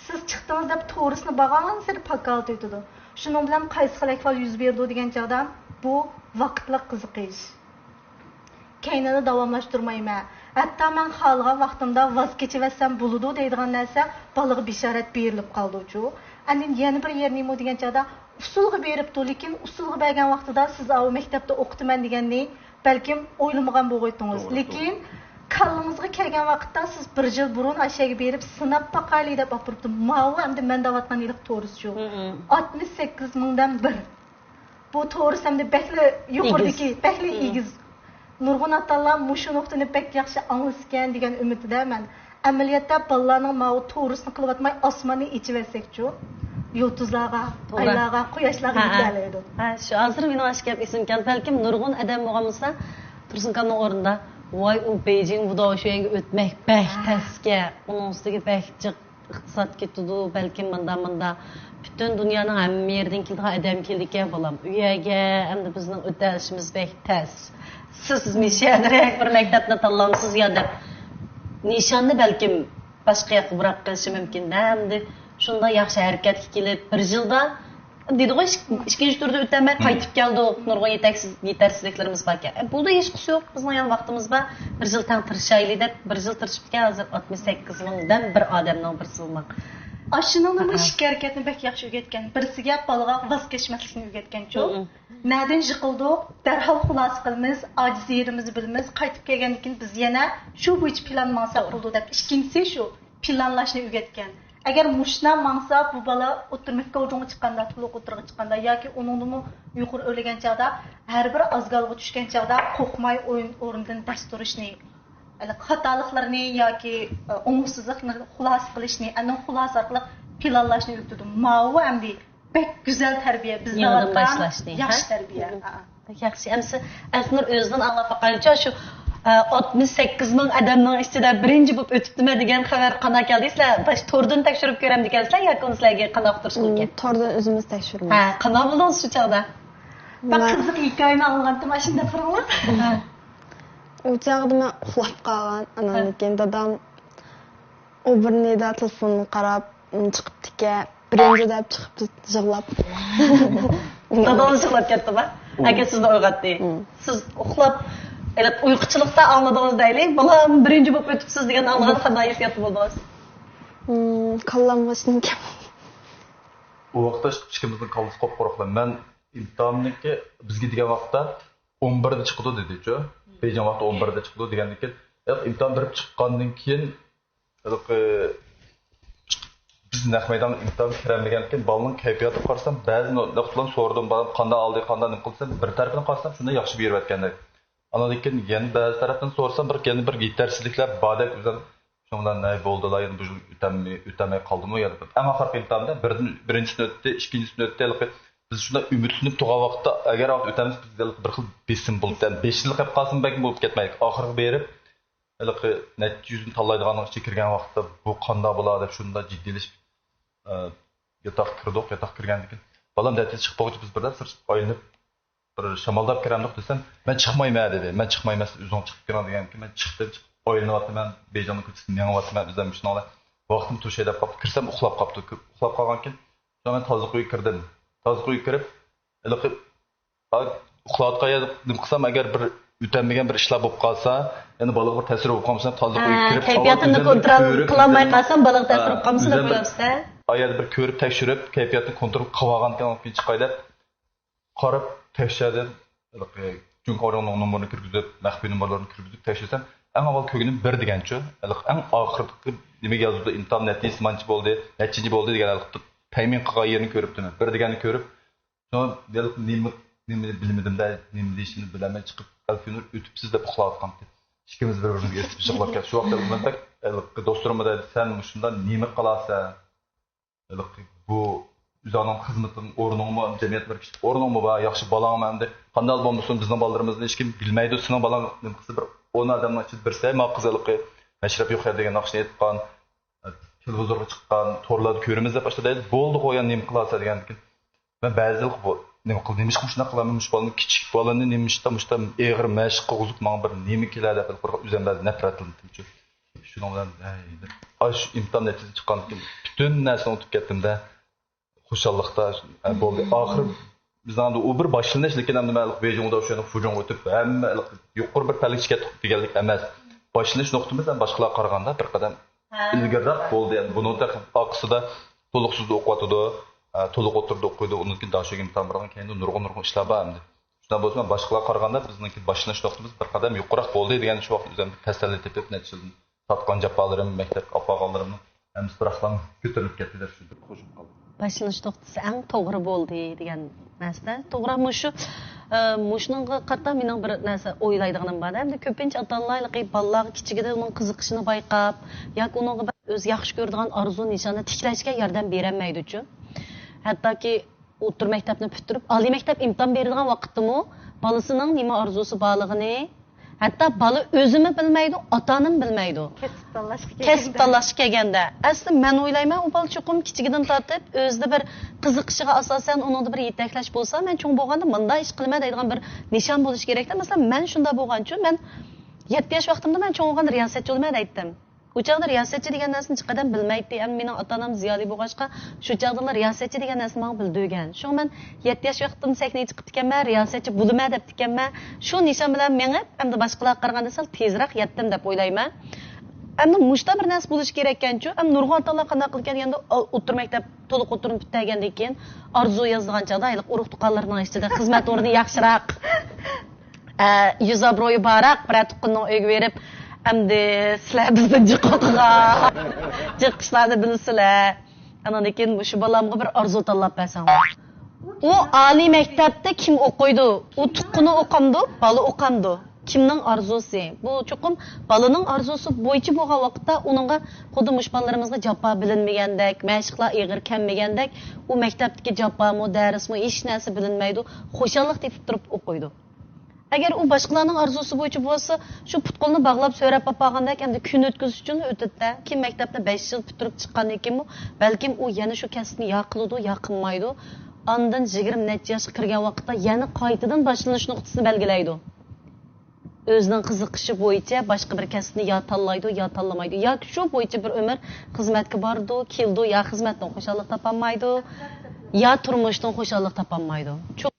سىز چىقتىڭىز دەپ تورۇسنى بارغانسېرى پاكالتىۋېتىدۇ. شۇنىڭ بىلەن قايسى خىل ئەھۋال يۈز بېرىدۇ دېگەن چاغدا، بۇ ۋاقىتلىق قىزىقىش. كەينىنى داۋاملاشتۇرمايمەن. ھەتتا مەن خالىغان ۋاقتىمدا ۋاز كېچىۋەتسەم بولىدۇ دەيدىغان نەرسە بالىغا بېشارەت بېرىلىپ قالىدۇچۇ. ئاندىن يەنە بىر يېرى نېمە دېگەن چاغدا، ئۇسسۇلغا بېرىپتۇ، لېكىن ئۇسسۇلغا بەرگەن ۋاقتىدا سىز ئاۋۇ مەكتەپتە ئوقۇتىمەن دېگەننى بەلكىم ئويلىمىغان بولغىيتتىڭىز. توغرا، لېكىن توغرا. كاللىڭىزغا كەلگەن ۋاقىتتا سىز بىر يىل بۇرۇن ئاشۇ يەرگە بېرىپ سىناپ باقايلى دەپ ئاپىرىپتۇ. ماۋۇ ئەمدى مەن دەۋاتقان ھېلىقى تورۇسچۇ. مم. ئاتمىش سەككىز مىڭدىن بىر. بۇ تورۇس ئەمدى بەكلا يۇقىرىدىكى، ئېگىز. بەكلا مم. ئېگىز. نۇرغۇن ئاتا-ئانىلار مۇشۇ نۇقتىنى بەك ياخشى ئاڭلىسىكەن دېگەن ئۈمىدتىدە مەن. ئەمەلىيەتتە بالىلارنىڭ ماۋۇ تورۇسنى قىلىۋاتماي ئاسماننى ئېچىۋەتسەكچۇ؟ يۇلتۇزلارغا، توغرا. ئايلارغا، قۇياشلارغا ھە، ھە. يېتەلەيدۇ. ھە، شۇ ھازىر مېنىڭ ئاشۇ گەپ ئېسىمگە كەلدى. بەلكىم نۇرغۇن ئادەم بولغان بولسا، تۇرسۇنكامنىڭ ئورنىدا، ۋاي، ئۇ بېيجىڭ ۋۇداۋ شۈەنگە ئۆتمەك بەك ھە. تەسكەن، ئۇنىڭ ئۈستىگە بەك جىق ئىقتىساد كېتىدۇ، بەلكىم ماندا، ماندا. پۈتۈن دۇنيانىڭ ھەممە يېرىدىن كېلىدىغان ئادەم كېلىدىكەن، بالام. ئۇ يەرگە ئەمدى بىزنىڭ ئۆتەلىشىمىز بەك تەس. سىز مىشەنرەك بىر مەكتەپنى تاللامسىز يا دەپ، نىشاننى بەلكىم باشقا ياققا بۇراپ قېلىشى مۇمكىن-دە. ئەمدى شۇنداق ياخشى ھەرىكەتكە كېلىپ، بىر يىلدا دېدىغۇ، ئىك-، ئىككىنچى تۈردە ئۆتەلمەي قايتىپ كەلدۇق. نۇرغۇن يېتەكسىز، يېتەرسىزلىكلىرىمىز باركەن. ئە، بولدى، ھېچقىسى يوق. بىزنىڭ يەنە ۋاقتىمىز بار. بىر يىل تەڭ تىرىشايلى دەپ، بىر يىل تىرىشىپتىكەن. ھازىر ئاتمىش سەككىز مىڭدىن بىر ئادەمنىڭ بىرسى بولماق. ئاشۇنىڭنىمۇ ئىككى ھەرىكەتنى بەك ياخشى ئۆگەتكەن. بىرسىگە بالىغا ۋاز كەچمەسلىكنى ئۆگەتكەنچۇ. نەدىن يىقىلدۇق، دەرھال خۇلاسە قىلىمىز، ئاجىز يېرىمىزنى بىلىمىز، قايتىپ كەلگەندىن كېيىن بىز يەنە شۇ بويىچە پىلان ماڭساق بولىدۇ دەپ. ئىككىنچىسى شۇ. پىلانلاشنى ئۆگەتكەن. ئەگەر مۇشۇنداق ماڭسا، بۇ بالا ئوتتۇرا مەكتەپ ئوجۇڭغا چىققاندا، تولۇق ئوتتۇرىغا چىققاندا ياكى ئۇنىڭدىنمۇ يۇقىرى ئۆرلىگەن چاغدا، ھەر بىر ئازگالغا چۈشكەن چاغدا قورقماي ئويۇن-، ئورنىدىن دەس تۇرۇشنى، خاتالىقلىرىنى ياكى، ئە، ئوڭۇشسىزلىقنى خۇلاسە قىلىشنى، ئاندىن خۇلاسە ئارقىلىق پىلانلاشنى ئۆگىتىدۇ. ماۋۇ ئەمدى بەك گۈزەل تەربىيە، بىز يېڭىدىن دەۋاتقان باشلاشنى، ياخشى ھە؟ تەربىيە. مم. ھە. بەك ياخشى. ئەمسە ئەلنۇر ئۆزىدىن ئاڭلاپ باقايلىچۇ، شۇ، ئە، ئاتمىش سەككىز مىڭ ئادەمنىڭ ئىچىدە بىرىنچى بولۇپ ئۆتۈپتىمەن دېگەن خەۋەر قانداق كەلدى؟ سىلەر باش توردىن تەكشۈرۈپ كۆرەمدىكەنسىلەر ياكى ئۇنى سىلەرگە قانداق ئۇقتۇرۇش قىلىدىكەن؟ مم، توردىن ئۆزىمىز تەكشۈرىمىز. ھە، قانداق بولدىڭىز شۇ چاغدا؟ بەك قىزىق ھېكايىنى ئاڭلىغانتىم، ئاشۇنداق قىلىڭلار. ھە. ئۇ چاغدا مەن ئۇخلاپ قالغان. ئاناندىن كېيىن دادام ئۇ بىر نىدا تېلېفونغا قاراپ، م، چىقىپتىكەن. بىرىنچى دەپ چىقىپتۇ، يىغلاپ. دادىڭىز يىغلاپ كەتتىما؟ ئەكە سىزنى ئويغاتتى. سىز ئۇخلاپ، ھېلىقى ئۇيقۇچىلىقتا ئاڭلىدىڭىز دەيلى. بالام، بىرىنچى بولۇپ ئۆتۈپسىز دېگەن ئاڭلىغان قانداق ھېسسىياتتا بولدىڭىز؟ م، كاللام غىچنىڭ. ئۇ ۋاقىتتا ئىككىمىزنىڭ كاللىسى قوپقۇرۇقلا. مەن ئىمتىھاننىڭكى بىزگە دېگەن ۋاقىتتا ئون بىردە چىقىدۇ دېدىچۇ. بېيجىڭ ۋاقتى ئون بىردە چىقىدۇ دېگەندىن كېيىن، ئىمتىھان بېرىپ چىققاندىن كېيىن، ھېلىقى بىز نەق مەيدانغا ئىمتىھان كىرەلمىگەندىكىن، بالىنىڭ كەيپىياتىغا قارىسام، بەزى نۇقتىلارنى سورىدىم، بالام قانداق ئالدى، قانداق نېمە قىلدى دېسەم، بىر تەرىپىدىن قارىسام، شۇنداق ياخشى بېرىۋەتكەندەك. ئاندىن كېيىن يەنە بەزى تەرەپتىن سورىسام، بىر، يەنە بىر يېتەرسىزلىكلەر باردەك ئۆزۈم. شۇنىڭ بىلەن، ھەي، بولدىلا، يەنە بۇ يىل ئۆتەلمەي، ئۆتەلمەي قالدىمۇ؟ يەنە بىر، ئەڭ ئاخىرقى ئىمتىھاندا بىردىن، بىرىنچىسىنى ئۆتتى، ئىككىنچىسىنى ئۆتتى. ھېلىقى بىز شۇنداق ئۈمىدلىنىپ تۇرغان ۋاقىتتا، ئەگەر ئۆتەلمىسە، بىزدە بىر خىل بېسىم بولۇپ، بەشىنچىلىك قېلىپ قالسىمۇ بەلكىم بولۇپ كەتمەيدۇ. ئاخىرىغا بېرىپ، ھېلىقى نەچچە يۈزنى تاللايدىغاننىڭ ئىچىگە كىرگەن ۋاقىتتا، بۇ قانداق بولا دەپ شۇنداق جىددىيلىشىپ، ئە، ياتاققا كىردۇق. ياتاققا كىرگەندىن كېيىن، بالام نەتىجە چىقىپ بولغۇچە بىز بىردەم سىرتقا ئايلىنىپ، بىر شامالداپ كىرەمدۇق دېسەم، مەن چىقمايمەن دېدى. مەن چىقمايمەن، سىز ئۆزۈڭ چىقىپ كىرىڭ دېگەندىكىن، مەن چىقتىم، چىقىپ ئايلىنىۋاتىمەن، بېيجىڭنىڭ كوچىسىدا مېڭىۋاتىمەن، ئۆزۈم مۇشۇنىڭ بىلەن ۋاقتىم توشاي دەپ قاپتۇ. كىرسەم ئۇخلاپ قاپتۇ. كۆپ ئۇخلاپ قالغانكىن، شۇڭا مەن تازىلىق ئۆيگە كىردىم. تازىلىق ئۆيگە كىرىپ، ھېلىقى، ئا، ئۇخلاۋاتقان يەردە نېمە قىلسام، ئەگەر بىر ئۆتەلمىگەن بىر ئىشلار بولۇپ قالسا، يەنە بالىغا بىر تەسىر بولۇپ قالمىسا، تازىلىق ئۆيگە كىرىپ، كەيپىياتىمنى كونترول قىلالماي قالسام، بالىغا تەسىر بولۇپ قالمىسا دەپ ئويلاپسىز-ھە؟ ئا يەردە بىر كۆرۈپ، تەكشۈرۈپ، كەيپىياتنى كونترول قىلىۋالغانكەن، ئاندىن كېيىن چىقاي دەپ، قاراپ تەكشۈردۈم. ھېلىقى جۇڭگو ئورنىنىڭ نومۇرىنى كىرگۈزۈپ، مەخپىي نومۇرلىرىنى كىرگۈزۈپ تەكشۈرسەم، ئەڭ ئاۋۋال كۆرگىنىم بىر دېگەنچۇ. ھېلىقى ئەڭ ئاخىرقى نېمىگە يازىدۇ، ئىمتىھان نەتىجىسى مانچە بولدى، نەچچىنچى بولدى دېگەن ھېلىقى تەيمىن قىلغان يېرىنى كۆرۈپتىمەن. بىر دېگەننى كۆرۈپ، شۇڭا ھېلىقى نېمە، نېمە بىلمىدىم-دە، نېمە دېيىشىمنى بىلەلمەي چىقىپ، ئەلفىنۇر ئۆتۈپسىز دەپ ئۇخلاۋاتقانتى. ئىككىمىز بىر-بىرىمىزگە ئېسىپ يىغلاپ كەتتۇق. شۇ ۋاقىتتا مەن بەك ھېلىقى دوستلىرىمغا دەيدۇ، سەن مۇشۇنداق نېمە قىلاسەن؟ ھېلىقى بۇ ئۆزۈڭنىڭ خىزمىتىڭ، ئورنۇڭمۇ، جەمئىيەتتە بىر كىشىلىك ئورنۇڭمۇ بار، ياخشى بالاڭمۇ ئەمدى. قانداق بولمىسۇن، بىزنىڭ بالىلىرىمىزنى ھېچكىم بىلمەيدۇ، سېنىڭ بالاڭ نېمە قىلسا، بىر ئون ئادەمنىڭ ئىچىدە بىرسى، ھەي، ما قىز ھېلىقى مەشرەپ يوق يەر دېگەن ناخشىنى ئېيتقان، تېلېۋىزورغا چىققان، تورلاردا كۆرىمىز دەپ ئاشۇنداق دەيدۇ. بولدىغۇ، يەنە نېمە قىلارسەن دېگەندىكىن، مەن بەزىدە بۇ نېمە قىل، نېمىشقا مۇشۇنداق قىلىمەن، مۇشۇ بالىنى، كىچىك بالىنى نېمىشتا مۇشۇنداق ئېغىر مەشىق قىلغۇزۇپ، ماڭا بىر نېمە كېلە دەپ، بىر ئۆزۈم بەزىدە نەپرەتلىنىدىچۇ. شۇنىڭ بىلەن، ھەي، دەپ، ئاشۇ ئىمتىھان نەتىجىسى چىققاندىن كېيىن پۈتۈن نەرسىنى ئۇنتۇپ كەتتىم-دە. خۇشاللىقتا، ھە، بولدى. ئاخىرى بىزنىڭ ئۇ بىر باشلىنىش، لېكىن ئەمدى مەن بېيجىڭدا شۇ يەردە فۇجۇڭغا ئۆتۈپ، ھەممە يۇقىرى بىر پەللىگە چىقىپ كەتتۇق دېگەنلىك ئەمەس. باشلىنىش نۇقتىمىز ھەم باشقىلارغا قارىغاندا بىر قەدەم ئىلگىرىراق بولدى. ئەمدى بۇنىڭ ئارقىسىدا تولۇقسىزدا ئوقۇۋاتىدۇ، ھە، تولۇق ئوتتۇرىدا ئوقۇيدۇ، ئۇنىڭدىن كېيىن داشۆگە ئىمتىھان بېرىدىغان، كەينىدە نۇرغۇن، نۇرغۇن ئىشلار بار ئەمدى. شۇنداق بولسىمۇ، باشقىلارغا قارىغاندا بىزنىڭكى باشلىنىش نۇقتىمىز بىر قەدەم يۇقىرىراق بولدى دېگەن شۇ ۋاقىت ئۆزۈم تەسەللى تېپىپ، نەچچە يىلدىن تارتقان جاپالىرىم، مەكتەپكە ئاپارغانلىرىمنىڭ ھەممىسى بىراقلا كۆتۈرۈلۈپ كەتتى دەپ شۇ بىر قوشۇپ قالدىم. باشلىنىش نۇقتىسى ئەڭ توغرا بولدى دېگەن نەرسە. توغرا، مۇشۇ، ئە، مۇشۇنىڭغا قارىتا مېنىڭ بىر نەرسە ئويلايدىغىنىم بار. ئەمدى كۆپىنچە ئاتا-ئانىلار ھېلىقى بالىلارغا كىچىكىدىن ئۇنىڭ قىزىقىشىنى بايقاپ ياكى ئۇنىڭغا بىر ئۆزى ياخشى كۆرىدىغان ئارزۇ نىشاننى تىكلەشكە ياردەم بېرەلمەيدۇچۇ. ھەتتاكى ئوتتۇرا مەكتەپنى پۈتتۈرۈپ، ئالىي مەكتەپ ئىمتىھان بېرىدىغان ۋاقىتتىمۇ بالىسىنىڭ نېمە ئارزۇسى بارلىقىنى ھەتتا بالا ئۆزىمۇ بىلمەيدۇ، ئاتا-ئانىمۇ بىلمەيدۇ. كەسىپ تاللاشقا كەسىپ كەلگەندە. تاللاشقا كەلگەندە. ئەسلى مەن ئويلايمەن، ئۇ بالا چوقۇم كىچىكىدىن تارتىپ ئۆزىدە بىر قىزىقىشىغا ئاساسەن ئۇنىڭدا بىر يېتەكلەش بولسا، مەن چوڭ بولغاندا مۇنداق ئىش قىلىمەن دەيدىغان بىر نىشان بولۇشى كېرەكتە. مەسىلەن، مەن شۇنداق بولغانچۇ، مەن يەتتە ياش ۋاقتىمدا مەن چوڭ بولغاندا رىياسەتچى بولىمەن دەيتتىم. ئۇ چاغدا رىياسەتچى دېگەن نەرسىنى ھېچقەدەم بىلمەيتتى. ئەمما مېنىڭ ئاتا-ئانام زىيالىي بولغاچقا، شۇ چاغدىلا رىياسەتچى دېگەن نەرسىنى ماڭا بىلدۈرگەن. شۇڭا مەن يەتتە ياش ۋاقتىمدا سەھنىگە چىقىپتىكەنمەن، رىياسەتچى بولىمەن دەپتىكەنمەن. شۇ نىشان بىلەن مېڭىپ، ئەمدى باشقىلارغا قارىغاندا سەل تېزرەك يەتتىم دەپ ئويلايمەن. ئەمدى مۇشۇنداق بىر نەرسە بولۇشى كېرەككەنچۇ، ئەمدى نۇرغۇن ئاتا-ئانىلار قانداق قىلىدىكەن دېگەندە، ئوتتۇرا مەكتەپ، تولۇق ئوتتۇرىنى پۈتتۈرگەندىن كېيىن ئارزۇ يازىدىغان چاغدا، ھېلىقى ئۇرۇق-تۇغقانلىرىنىڭ ئىچىدە خىزمەت ئورنى ياخشىراق، ئە، يۈز ئابرۇيى بارراق بىرەر تۇغقاننىڭ ئۆيىگە بېرىپ، ئەمدى سىلەر بىزدىن جىق ئوقۇغان، جىق ئىشلارنى بىلىسىلەر. ئانىڭدىن كېيىن مۇشۇ بالامغا بىر ئارزۇ تاللاپ بەرسەڭلار. ئۇ ئالىي مەكتەپتە كىم ئوقۇيدۇ؟ ئۇ تۇغقىنى ئوقامدۇ، بالا ئوقامدۇ؟ كىمنىڭ ئارزۇسى؟ بۇ چوقۇم بالىنىڭ ئارزۇسى بويىچە بولغان ۋاقىتتا ئۇنىڭغا خۇددى مۇشۇ بالىلىرىمىزغا جاپا بىلىنمىگەندەك، مەشىقلەر ئېغىر كەلمىگەندەك، ئۇ مەكتەپتىكى جاپامۇ، دەرسمۇ، ھېچ نەرسە بىلىنمەيدۇ، خۇشاللىق تېپىپ تۇرۇپ ئوقۇيدۇ. ئەگەر ئۇ باشقىلارنىڭ ئارزۇسى بويىچە بولسا، شۇ پۇت-قولىنى باغلاپ سۆرەپ ئاپارغاندەك، ئەمدى كۈن ئۆتكۈزۈش ئۈچۈن ئۆتىدۇ-دە. كېيىن مەكتەپنى بەش يىل پۈتتۈرۈپ چىققاندىن كېيىنمۇ، بەلكىم ئۇ يەنە شۇ كەسىپنى يا قىلىدۇ، يا قىلمايدۇ. ئاندىن يىگىرمە نەچچە ياشقا كىرگەن ۋاقىتتا يەنە قايتىدىن باشلىنىش نۇقتىسىنى بەلگىلەيدۇ. ئۆزىنىڭ قىزىقىشى بويىچە باشقا بىر كەسىپنى يا تاللايدۇ، يا تاللىمايدۇ. ياكى شۇ بويىچە بىر ئۆمۈر خىزمەتكە بارىدۇ، كېلىدۇ، يا خىزمەتتىن خۇشاللىق تاپالمايدۇ، يا تۇرمۇشتىن خۇشاللىق تاپالمايدۇ. چوقۇم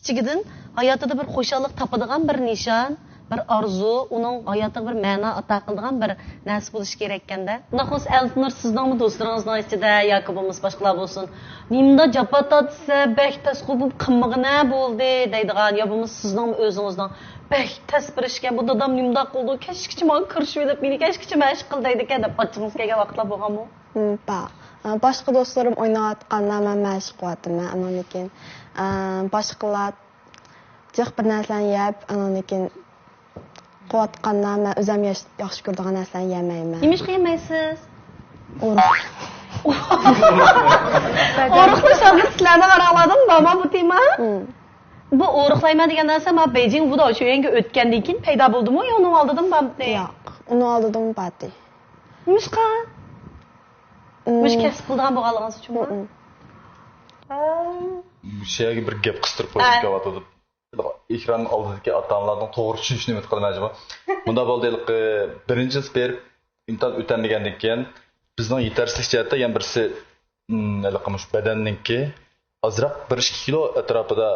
ئىچىگىدىن ھاياتىدا بىر خۇشاللىق تاپىدىغان بىر نىشان، بىر ئارزۇ، ئۇنىڭ ھاياتىغا بىر مەنا ئاتا قىلىدىغان بىر نەرسە بولۇشى كېرەككەندە. ئۇنداق بولسا، ئەلتىنۇر، سىزنىڭمۇ دوستلىرىڭىزنىڭ ئىچىدە ياكى بولمىسا باشقىلار بولسۇن، نېمىدا جاپا تارتسا، بەك تەسقۇ بولۇپ قالمىغىنە بولدى دەيدىغان، يا بولمىسا سىزنىڭمۇ ئۆزىڭىزنىڭ بەك تەس بىر ئىشكەن، بۇ دادام نېمىنداق قىلىدۇ، كەچكىچە ماڭا كىرىشىۋېلىپ، مېنى كەچكىچە مەشىق قىل دەيدىكەن دەپ ئاچچىقىڭىز كەلگەن ۋاقىتلار بولغانمۇ؟ م، بار. ئە، باشقا دوستلىرىم ئويناۋاتقاندا مەن مەشىق قىلىۋاتىمەن. ئاندىن كېيىن، ئە، باشقىلار جىق بىر نەرسىلەرنى يەپ، ئاندىن كېيىن قىلىۋاتقاندا مەن ئۆزۈم ياش-، ياخشى كۆرىدىغان نەرسىلەرنى يېمەيمەن. نېمىشقا يېمەيسىز؟ ئورۇق. ئورۇقلىشىڭىز سىلەرنىڭ ئاراڭلاردىمۇ بارمۇ بۇ تېما؟ م. بۇ ئورۇقلايمەن دېگەن نەرسە مانا بېيجىڭ ۋۇدا شۆيۈەنگە ئۆتكەندىن كېيىن پەيدا بولدىمۇ يا ئۇنىڭ ئالدىدىمۇ بارمىدى؟ ياق، ئۇنىڭ ئالدىدىمۇ بارتى. نېمىشقا؟ م. مۇشۇ كەسىپ قىلىدىغان بولغانلىقىڭىز ئۈچۈنمۇ؟ م-م. ھە. مۇشۇ يەرگە بىر گەپ قىستۇرۇپ قويۇشنى ھە. كېلىۋاتىدۇ. ئېكران ئالدىدىكى ئاتا-ئانىلاردىن توغرا چۈشىنىشنى ئۈمىد قىلىمەن، جۇمۇ. مۇنداق بولدى، ھېلىقى بىرىنچى يىل بېرىپ ئىمتىھان ئۆتەلمىگەندىن كېيىن، بىزنىڭ يېتەرسىزلىك جەھەتتە يەنە بىرسى، م، ھېلىقى مۇشۇ بەدەننىڭكى ئازراق بىر ئىككى كىلو ئەتراپىدا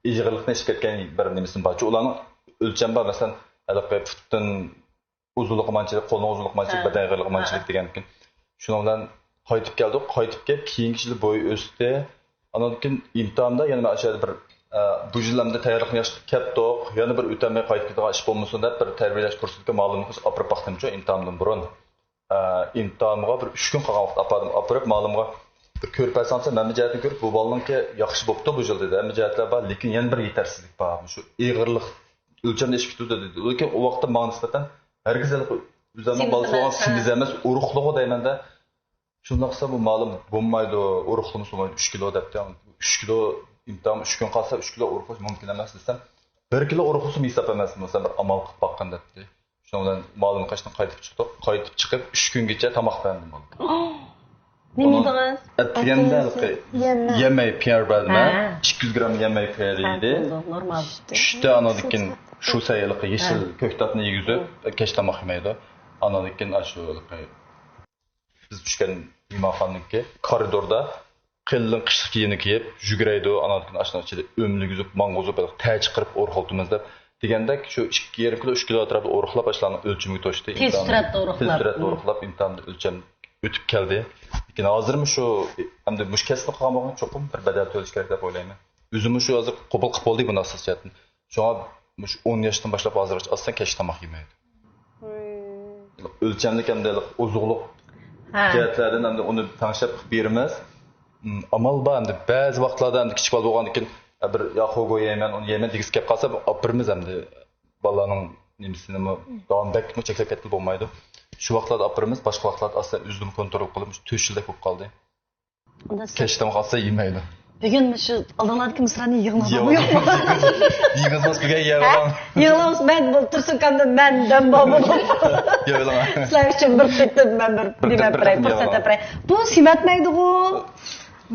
ئېغىرلىقنى ئېشىپ كەتكەن بىر نېمىسى بارچۇ، ئۇلارنىڭ ئۆلچەم بار، مەسىلەن، ھېلىقى پۇتتىن ئۇزۇنلۇقى مانچىلىك، قولنىڭ ئۇزۇنلۇقى مانچىلىك، ھە. بەدەن ئېغىرلىقى ھە. مانچىلىك دېگەنكىن. شۇنىڭ بىلەن قايتىپ كەلدۇق. قايتىپ كېلىپ، كېيىنكى يىلى بويى ئۆستى. ئاندىن كېيىن ئىمتىھاندا يەنە مەن ئاشۇ يەردە بىر، ئە، بۇ يىل ئەمدى تەييارلىقنى ياخشى قىلىپ كەتتۇق. يەنە بىر ئۆتەلمەي قايتىپ كېتىدىغان ئىش بولمىسۇن دەپ، بىر تەربىيەلەش كۇرسىدىكى مۇئەللىمنىڭ ئاپىرىپ باقتىمچۇ ئىمتىھاندىن بۇرۇن. ئە، ئىمتىھانغا بىر ئۈچ كۈن قالغان ۋاقىتتا ئاپاردىم. ئاپىرىپ مۇئەللىمغا بىر كۆرۈپ بەرسەڭ، سەن ھەممە جەھەتتىن كۆرۈپ، بۇ بالىنىڭكى ياخشى بوپتۇ بۇ يىل دېدى. ھەممە جەھەتلەر بار، لېكىن يەنە بىر يېتەرسىزلىك بار. شۇ ئېغىرلىق ئۆلچەمدە ئېشىپ كېتىۋاتىدۇ دېدى. لېكىن ئۇ ۋاقىتتا ماڭا نىسبەتەن ھەرگىز ھېلىقى ئۆزۈمنىڭ سېمىز بالىسى بولغان ئەمەس، ھە. سېمىز ئەمەس، ئورۇقلىغۇ دەيمەن-دە. شۇنداق قىلسا بۇ مالىم بولمايدۇ، ئورۇقلىمىسا بولمايدۇ، ئۈچ كىلو دەپتۇ. ئۈچ كىلو ئىمتىھان، ئۈچ كۈن قالسا ئۈچ كىلو ئورۇقلاش مۇمكىن ئەمەس دېسەم، بىر كىلو ئورۇقلىسىمۇ ھېساب ئەمەس، مەسىلەن، بىر ئامال قىلىپ باققىن دەپتۇ. شۇنىڭ بىلەن مالىم قېشىدىن قايتىپ چىقتۇق. قايتىپ چىقىپ ئۈچ كۈنگىچە تاماق بەرمىدىم بالىغا. نېمە يېدىڭىز؟ ئەتىگەندە ھېلىقى يەمەي. يەمەي پىياز بەردىم، ھە. ھە. ئىككى يۈز گرام يەمەي پىياز يېدى. بولدى، نورمال. چۈشتە ئانىدىن كېيىن شۇ سەي ھېلىقى يېشىل ھە. كۆكتاتنى يېگۈزۈپ، ھە. كەچ تاماق يېمەيدۇ. ئانىدىن كېيىن ئاشۇ ھېلىقى بىز چۈشكەن مېھمانخانىنىڭكى كارىدوردا قېلىن قىشلىق كىيىمنى كىيىپ، يۈگۈرەيدۇ، ئانىڭدىن كېيىن ئاشۇنىڭ ئىچىدە ئۆمىلىگۈزۈپ، ماڭغۇزۇپ، ھېلىقى تەر چىقىرىپ ئورۇقلىتىمىز دەپ دېگەندەك، شۇ ئىككى يېرىم كىلو، ئۈچ كىلو ئەتراپىدا ئورۇقلاپ، ئاشۇلارنىڭ ئۆلچىمىگە توشتى. تېز سۈرئەتتە ئورۇقلاپ. تېز سۈرئەتتە ئورۇقلاپ، ئىمتىھاندا ئۆلچەم ئۆتۈپ كەلدى. لېكىن ھازىرمۇ شۇ، ئەمدى مۇشۇ كەسىپنى قىلغان بولغان چوقۇم بىر بەدەل تۆلەش كېرەك دەپ ئويلايمەن. ئۆزۈممۇ شۇ ھازىر قوبۇل قىلىپ بولدى بۇ ناسىز جەھەتتىن. شۇڭا مۇشۇ ئون ياشتىن باشلاپ ھازىرغىچە ئاستا كەچ تاماق يېمەيدۇ. ئۆلچەملىك ھەمدە ئوزۇقلۇق ھە. جەھەتلەردىن ھەمدە ئۇنى تەڭشەپ قىلىپ بېرىمىز. م، ئامال بار ئەمدى بەزى ۋاقىتلاردا ئەمدى كىچىك بالا بولغاندىن كېيىن، «بىر يا خوگو يەيمەن، ئۇنى يەيمەن» دېگۈسى كېلىپ قالسا، ئاپىرىمىز ئەمدى بالىنىڭ نېمىسىنىمۇ داۋام بەكمۇ چەكلەپ كەتكىلى بولمايدۇ. شۇ ۋاقىتلاردا ئاپىرىمىز، باشقا ۋاقىتلاردا ئاستا ئۆزىمۇ كونترول قىلىپ، مۇشۇ تۆت يىلدەك بولۇپ قالدى. ئۇندا سىز كەچ تاماق ئالسا يېمەيدۇ. بۈگۈن مۇشۇ ئالدىڭلاردىكى مىسرانى يىغىڭلار. يىغىڭلار. يېگىزماس بۈگۈن يەۋېلىڭ. يىغىڭلار، مەن بولتۇرسۇن كامدا مەن دەم بار بولۇپ. يەۋېلىڭ. سىلەر ئۈچۈن بىر تېتىم، مەن بىر بىر نېمە تېتىم بېرەي، پۇرسەت بېرەي. بۇ سېمەتمەيدىغۇ.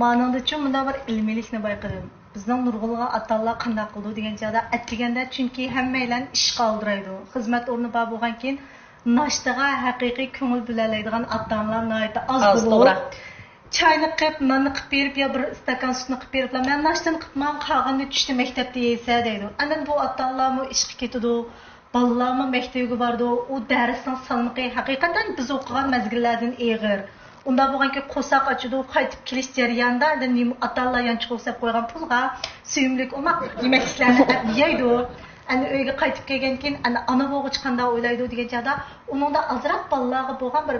مانىڭدىچۇ مۇنداق بىر ئىلمىيلىكنى بايقىدىم. بىزنىڭ نۇرغۇنلىغان ئاتا-ئانىلار قانداق قىلىدۇ دېگەن چاغدا، ئەتىگەندە چۈنكى ھەممەيلەن ئىشقا ئالدىرايدۇ. خىزمەت ئورنى بار بولغانكىن، ناشتىغا ھەقىقىي كۆڭۈل بۆلەلەيدىغان ئاتا-ئانىلار ناھايىتى ئاز ئاز، بولۇپ، توغرا. چاينى قىپ، ناننى قىپ بېرىپ يا بىر ئىستاكان سۈتنى قىپ بېرىپلا، مەن ناشتىنى قىپمەن، قالغىنىنى چۈشتە مەكتەپتە يەيسە دەيدۇ. ئاندىن بۇ ئاتا-ئانىلارمۇ ئىشقا كېتىدۇ، بالىلارمۇ مەكتىۋىگە بارىدۇ. ئۇ دەرسنىڭ سالمىقى ھەقىقەتەن بىز ئوقۇغان مەزگىللەردىن ئېغىر. ئۇنداق بولغانكى، قورساق ئاچىدۇ، قايتىپ كېلىش جەريانىدا ئاندىن نېمە، ئاتا-ئانىلار يانچۇقىغا سېلىپ قويغان پۇلغا سۆيۈملۈك ئوماق يېمەكلىكلەرنى ئەپ يەيدۇ. ئەنە ئۆيگە قايتىپ كەلگەندىن كېيىن، ئەنە ئانا بولغۇچە قانداق ئويلايدۇ دېگەن چاغدا، ئۇنىڭدا ئازراق بالىلارغا بولغان بىر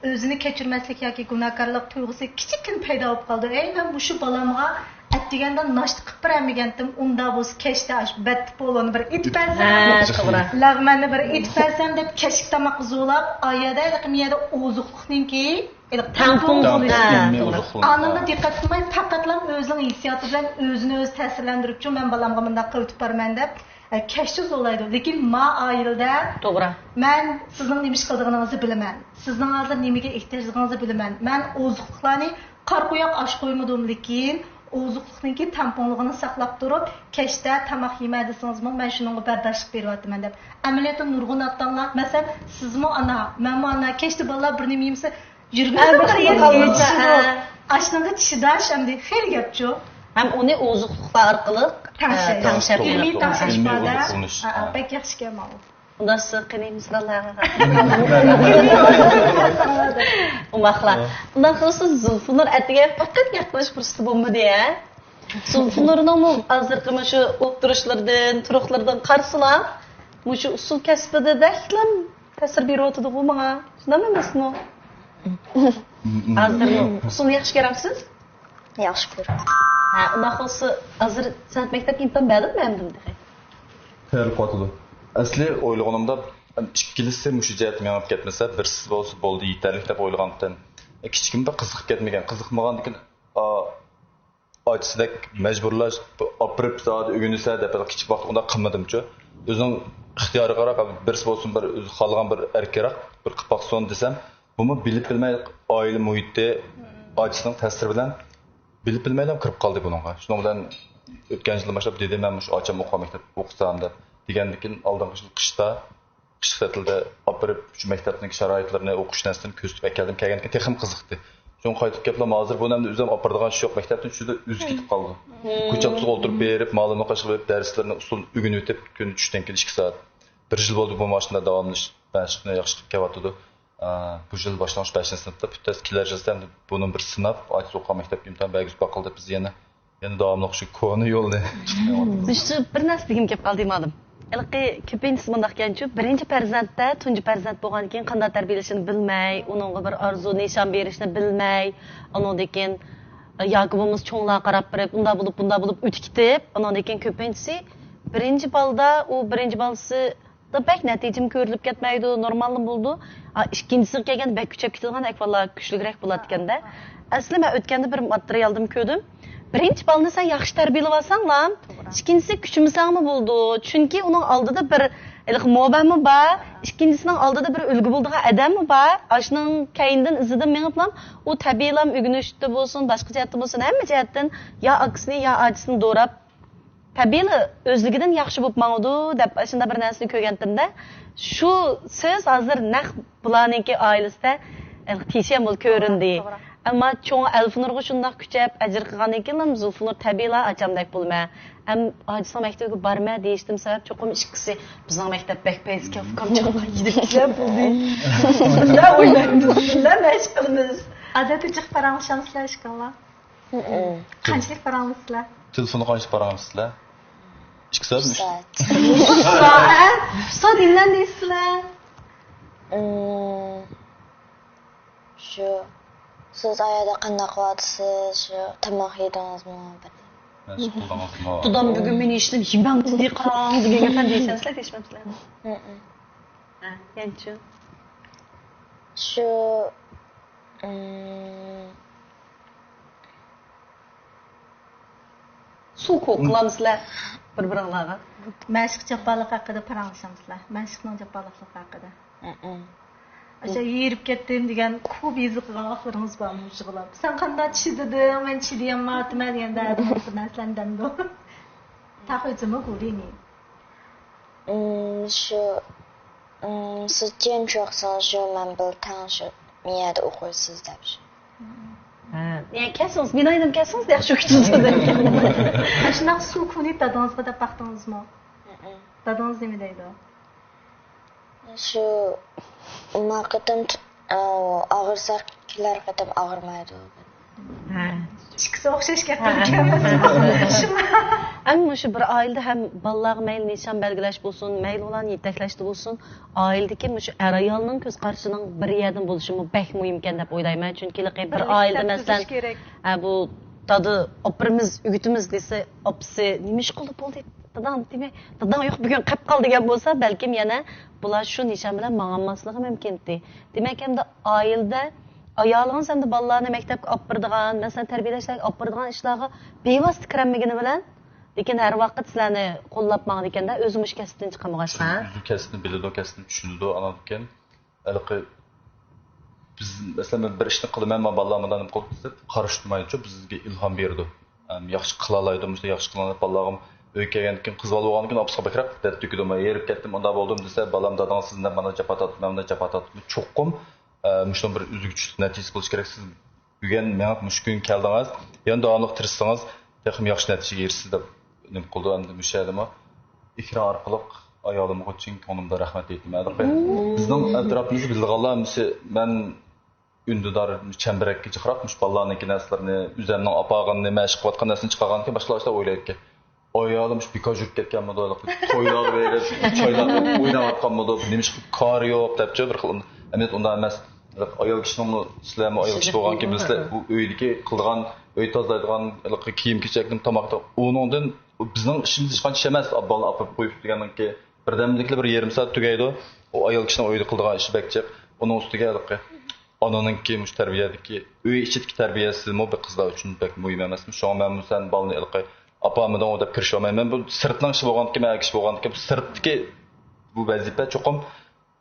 ئۆزىنى كەچۈرمەسلىك ياكى گۇناھكارلىق تۇيغۇسى كىچىككىنە پەيدا بولۇپ قالىدۇ. ئەي، مەن مۇشۇ بالامغا ئەتىگەندە ناشتا قىلىپ بېرەلمىگەنتىم، ئۇنداق بولسا كەچتە ئاشۇ بەتتىپولونى بىر ئېتىپ بەرسەم، ھە، توغرا. لەغمەننى بىر ئېتىپ بەرسەم دەپ كەچلىك تاماققا زورلاپ، ئا يەردە ھېلىقى مۇ يەردە ئوزۇقلۇقنىڭكى ھېلىقى تەڭپۇڭ تەڭپۇڭ بولۇش. ھە. ئوزۇقلۇق. ئانىڭغا دىققەت قىلماي، پەقەتلا ئۆزىنىڭ ھېسسىياتى بىلەن ئۆزىنى ئۆزى تەسىرلەندۈرۈپچۇ، مەن بالامغا مۇنداق قىلىۋېتىپ بارىمەن دەپ، ئە، كەچتە زورلايدۇ. لېكىن ما ئائىلىدە توغرا. مەن سىزنىڭ نېمە ئىش قىلىدىغىنىڭىزنى بىلىمەن. سىزنىڭ ھازىر نېمىگە ئېھتىياجلىقىڭىزنى بىلىمەن. مەن ئوزۇقلۇقلارنى قارا قويۇق ئاش قويمىدىم، لېكىن ئوزۇقلۇقنىڭكى تەڭپۇڭلۇقىنى ساقلاپ تۇرۇپ، كەچتە تاماق يېمە دېسىڭىزمۇ، مەن شۇنىڭغا بەرداشلىق بېرىۋاتىمەن دەپ. ئەمەلىيەتتە نۇرغۇن ئاتا-ئانىلار، مەسىلەن، سىزمۇ ئانا، مەنمۇ ئانا، كەچتە بالىلار بىر نېمە يېمىسە، يۈرىكىمىز ھە، بىر بىر خىل خىل يېتىشىدۇ. ھە. ئاشنىڭغا چىداش ئەمدى خېلى گەپچۇ. ھەم ئۇنى ئوزۇقلۇقلار ئارقىلىق، تەڭشەش. ئە، تەڭشەپ ئىلمىي بولىدۇ. تەڭشەش ئىلمىي بار-دە. ئوزۇقلۇق بولۇش. ھە، ھە، ھە. بەك ياخشى ئىكەن ماۋۇ. ئۇنداق سىز قېنى مىسرالارغا. ئوماقلا. ھە. ئۇنداق قىلسا زۇلفىنۇر ئەتىگە پەقەت گەپ قىلىش پۇرسىتى بولمىدى، ھە؟ زۇلفىنۇرنىڭمۇ ھازىرقى مۇشۇ ئولتۇرۇشلىرىدىن، تۇرۇقلىرىدىن قارىسىلا، مۇشۇ ئۇسسۇل كەسپىدە بەكلا تەسىر بېرىۋاتىدىغۇ ماڭا. شۇنداق ئەمەسمۇ؟ ھازىرمۇ ئۇسسۇلنى ياخشى كۆرەمسىز؟ ياخشى كۆرىمەن. ھە، ئۇنداق بولسا، ھازىر سەن مەكتەپكە ئىمتىھان بەردىڭمۇ ئەمدىمۇ تېخى؟ تەييارلىقىۋاتىدۇ. ئەسلى ئويلىغىنىمدا، ئىككىلىسى مۇشۇ جەھەتتە مېڭىپ كەتمىسە، بىرسى بولسا بولدى، يېتەرلىك دەپ ئويلىغانتىم. كىچىكىمدە قىزىقىپ كەتمىگەن. قىزىقمىغاندىكىن، ئا، ئاچىسىدەك مەجبۇرلاش، ئاپىرىپ زادى ئۆگىنىسە دەپ، كىچىك ۋاقىتتا ئۇنداق قىلمىدىمچۇ. ئۆزىنىڭ ئىختىيارىغا قاراپ، بىرسى بولسۇن، بىر ئۆزى خالىغان بىر ئەركىنرەك بىر قىلىپ باقسۇن دېسەم، بۇمۇ بىلىپ بىلمەي ئائىلە مۇھىتى، ئاچىسىنىڭ تەسىرى بىلەن بىلىپ بىلمەيلا كىرىپ قالدى بۇنىڭغا. شۇنىڭ بىلەن ئۆتكەن يىلدىن باشلاپ دېدى، مەن مۇشۇ ئاچام ئوقۇغان مەكتەپتە ئوقۇسام دەپ. دېگەندىن كېيىن ئالدىنقى يىل قىشتا، قىشلىق تەتىلدە ئاپىرىپ، شۇ مەكتەپنىڭ شارائىتلىرىنى، ئوقۇش نەرسىلىرىنى كۆزىتىپ ئەكەلدىم. كەلگەندىن كېيىن تېخىمۇ قىزىقتى. شۇڭا قايتىپ كېلىپلا، ھازىر بۇنى ئەمدى ئۆزۈم ئاپىرىدىغان ئىش يوق، مەكتەپتىن چۈشىدۇ، ئۆزى كېتىپ قالىدۇ. كوچا ئوتتۇرىغا ئولتۇرۇپ بېرىپ، مۇئەللىمنىڭ قېشىغا بېرىپ، دەرسلىرىنى ئۇسسۇل ئۆگىنىۋېتىپ، كۈندە چۈشتىن كېيىن ئىككى سائەت. بىر يىل بولدى بۇ ماشىنىدا داۋاملىشىپ، مەشىقنى ياخشى قىلىپ كېلىۋاتىدۇ. ئا، بۇ يىل باشلانغۇچ بەشىنچى سىنىپتا، پۈتتۈرسە كېلەر يىلسى ئەمدى بۇنى بىر سىناپ، ئاچىسى ئوقۇغان مەكتەپكە ئىمتىھان بەرگۈزۈپ باققىلى دەپ بىز يەنە، يەنە داۋاملىق شۇ كونا يولنى. بىز شۇ بىر نەرسە دېگۈم كېلىپ قالدى مالىم. ھېلىقى كۆپىنچىسى مۇنداق ئىكەنچۇ، بىرىنچى پەرزەنتتە، تۇنجى پەرزەنت بولغاندىن كېيىن قانداق تەربىيەلىشىنى بىلمەي، ئۇنىڭغا بىر ئارزۇ نىشان بېرىشنى بىلمەي، ئۇنىڭدىن كېيىن، ياكى بولمىسا چوڭلارغا قاراپ بېرىپ، ئۇنداق بولۇپ، بۇنداق بولۇپ ئۆتۈپ كېتىپ، ئۇنىڭدىن كېيىن كۆپىنچىسى بىرىنچى بالىدا، ئۇ بىرىنچى بالىسى بەك نەتىجىمۇ كۆرۈلۈپ كەتمەيدۇ، نورماللا بولىدۇ. ئا، ئىككىنچىسىگە كەلگەندە بەك كۈچەپ كېتىدىغان ئەھۋاللار كۈچلۈكرەك بولاتتىكەندە. ئەسلى مەن ئۆتكەندە بىر ماتېرىيالدىمۇ كۆردۈم. بىرىنچى بالىنى سەن ياخشى تەربىيەلىۋالساڭلا، توغرا. ئىككىنچىسىگە كۈچىمىسەڭمۇ بولىدۇ. چۈنكى ئۇنىڭ ئالدىدا بىر ھېلىقى مۇئەللىمى بار، ئىككىنچىسىنىڭ ئالدىدا بىر ئۈلگە بولىدىغان ئادەممۇ بار. ئاشۇنىڭ كەينىدىن، ئىزىدىن مېڭىپلا، ئۇ تەبىئىيلا ئۆگىنىشتە بولسۇن، باشقا جەھەتتە بولسۇن، ھەممە جەھەتتىن يا ئاكىسىنى، يا ئاچىسىنى دوراپ، تەبىئىيلا ئۆزلۈكىدىن ياخشى بولۇپ ماڭىدۇ دەپ ئاشۇنداق بىر نەرسىنى كۆرگەنتىمدە، شۇ سۆز ھازىر نەق بۇلارنىڭكى ئائىلىسىدە، ئە، تېشىيەن بولۇپ كۆرۈندى. توغرا، توغرا. ئەمما چوڭى ئەلفىنۇرغا شۇنداق كۈچەپ، ئەجىر قىلغاندىن كېيىنلا زۇلفىنۇر تەبىئىيلا ئاچامدەك بولىمەن. ئەم، ئاچىسىنىڭ مەكتىپىگە بارىمەن دېيىشتىن سەۋەب چوقۇم ئىككىسى، بىزنىڭ مەكتەپ بەك پەيزىكەن، ئۇكام چاققان يېدىك كېلىپ بولدى. شۇنداق ئوينايمىز، شۇنداق مەشىق قىلىمىز. ئادەتتە جىق پاراڭلىشامسىلەر ئىككىڭلار؟ قانچىلىك پاراڭلىشىسىلەر؟ تېلېفوندا قانچىلىك پاراڭلىشىسىلەر؟ ئىككى سائەتمۇ؟ ئىككى سائەت. ئىككى سائەت؟ ئىككى سائەت نېمىلەرنى دەيسىلەر؟ ئىم، شۇ، سىز ئايەردە قانداق قىلىۋاتىسىز؟ شۇ، تاماق يېدىڭىزمۇ؟ بىر مەشىق قىلدىڭىزمۇ؟ دادام بۈگۈن مېنى ھېچنېمە يېمەڭ دېدى، قاراڭ دېگەن گەپلەرنى دەيسىلەر، دەيشمەپسىلەر؟ ھە، كەنچۇ؟ شۇ، ئىم، سۇ كوك قىلامسىلەر بىر-بىرىڭلارغا؟ مەشىق جاپالىق ھەققىدە پاراڭلىشامسىلەر؟ مەشىقنىڭ جاپالىقلىقى ھەققىدە. ئاشۇ ھېرىپ كەتتىم دېگەن كوبى يېزىق قىلغان ۋاقىتلىرىڭىز بارمۇ مۇشۇغىلا؟ سەن قانداق چىدىدىڭ؟ مەن چىدىيالمايۋاتىمەن دېگەندە بىر نەرسىلەرنى دەمدۇ؟ تاخۇيزىمۇ غۇرىنى. ئىم، شۇ ئىم، سىز جىم چوقسىڭىز شۇ مەن بىلەن تەڭ شۇ مىيەدە ئوقۇيسىز دەپ شۇ. ھە، يەنە كەلسىڭىز، بىنايدىن كەلسىڭىز ياخشى ئۆتىدۇ دەيدىكەن. شۇنداق سۇكۇنى دادىڭىزغا دەپ باقتىڭىزمۇ؟ دادىڭىز نېمە دەيدۇ؟ شۇ ما قېتىم ئاغرىسا كېلەر قېتىم ئاغرىمايدۇ. ھە. ئىككىسى ئوخشاش گەپ. ئەمما مۇشۇ بىر ئائىلىدە ھەم بالىلارغا مەيلى نىشان بەلگىلەش بولسۇن، مەيلى ئۇلارنى يېتەكلەشتە بولسۇن، ئائىلىدىكى مۇشۇ ئەر ئايالنىڭ كۆز قارىشىنىڭ بىر يەردىن بولۇشىمۇ بەك مۇھىمكەن دەپ ئويلايمەن. چۈنكى ھېلىقى بىر ئائىلىدە مەسىلەن، ھە، بۇ دادا ئاپىرىمىز ئۆگىتىمىز دېسە، ئاپىسى نېمە ئىش قىلدى بولدى، داداڭ دېمەك، داداڭ يوق بۈگۈن قېپ قال دېگەن بولسا، بەلكىم يەنە بۇلار شۇ نىشان بىلەن ماڭالماسلىقى مۇمكىنتى. دېمەك، ئەمدى ئائىلىدە ئايالىڭىز ئەمدى بالىلارنى مەكتەپكە ئاپىرىدىغان، مەسىلەن، تەربىيەلەشلەرگە ئاپىرىدىغان ئىشلارغا بىۋاسىتە كىرەلمىگىنى بىلەن، لېكىن ھەر ۋاقىت سىلەرنى قوللاپ ماڭىدىكەندە، ئۆزى مۇشۇ كەسىپتىن چىقالمىغاچقا. ئۆزى كەسپىنى بىلىدۇ، كەسپىنى چۈشىنىدۇ، ئاناندىن كېيىن ھېلىقى بىز، مەسىلەن، مەن بىر ئىشنى قىلىمەن، مانا بالىلار مۇنداق نېمە قىلىدۇ دەپ قارشى تۇرمايدۇ، بىزگە ئىلھام بېرىدۇ. ھەم ياخشى قىلالايدۇ، مۇشۇنداق ياخشى قىلىڭ دەپ بالىلارغا ئۆيگە كەلگەندىن كېيىن، قىز بالا بولغاندىن كېيىن ئاپىسىغا بەكرەك دەرد تۆكىدۇ. مەن ھېرىپ كەتتىم، ئۇنداق بولدۇم دېسە، بالام، دادىڭىز سىزنى مانا جاپا تارتتىم، مەن مۇنداق جاپا تارتتىم. چوقۇم ئە، مۇشۇنىڭ بىر ئۈزۈل كېسىل نەتىجىسى بولۇشى كېرەك. سىز بۈگۈن مېڭىپ مۇشۇ كۈنگە كەلدىڭىز، يەنە داۋاملىق تىرىشسىڭىز، تېخىمۇ ياخشى نەتىجىگە ئېرىشىسىز دەپ نېمە قىلدى. ئەمدى مۇشۇ يەردىمۇ ئېكران ئارقىلىق ئايالىمغا چىن كۆڭلۈمدىن رەھمەت ئېيتىمەن. بىزنىڭ ئەتراپىمىزدا بىلىدىغانلار، مەن ئۈندىدار چەمبىرەككە جىقراق مۇشۇ بالىلارنىڭكى نەرسىلىرىنى، ئۆزۈمنىڭ ئاپارغىنىنى، مەشىق قىلىۋاتقان نەرسىنى چىقارغاندىكىن باشقىلار ئاشۇنداق ئويلايدىكەن. ئايالىم شۇ بىكار يۈرۈپ كەتكەنمىدۇ، تويلارغا بېرىپ، چايلاردا ئويناۋاتقانمىدۇ، نېمىشقا كارى يوق دەپچۇ بىر خىل. ئەمەلىيەت ئۇنداق ئەمەس. ئايال كىشىنىڭمۇ، سىلەرمۇ ئايال كىشى بولغانكىن بىلىسىلەر، بۇ ئۆيدىكى قىلىدىغان، ئۆي تازىلايدىغان، كىيىم كېچەكنى، تاماق، ئۇنىڭدىن بىزنىڭ ئىشىمىز ھېچقانچە ئىش ئەمەس. بالىنى ئاپىرىپ قويۇپ دېگەنكى بىردەملىكلا بىر يېرىم سائەت تۈگەيدۇ. ئۇ ئايال كىشىنىڭ ئۆيدە قىلىدىغان ئىشى بەك جىق. ئۇنىڭ ئۈستىگە ھېلىقى ئانىنىڭكى مۇشۇ تەربىيەدىكى، ئۆي ئىچىدىكى تەربىيەسىمۇ بىر قىزلار ئۈچۈن بەك مۇھىم ئەمەسمۇ؟ شۇڭا مەنمۇ سەن بالىنى ھېلىقى ئاپارمىدىڭغۇ دەپ كىرىشىۋالمايمەن. مەن بۇ سىرتنىڭ ئىشى بولغاندىكىن، مەن ئەر كىشى بولغاندىكىن، بۇ سىرتتىكى بۇ ۋەزىپە چوقۇم،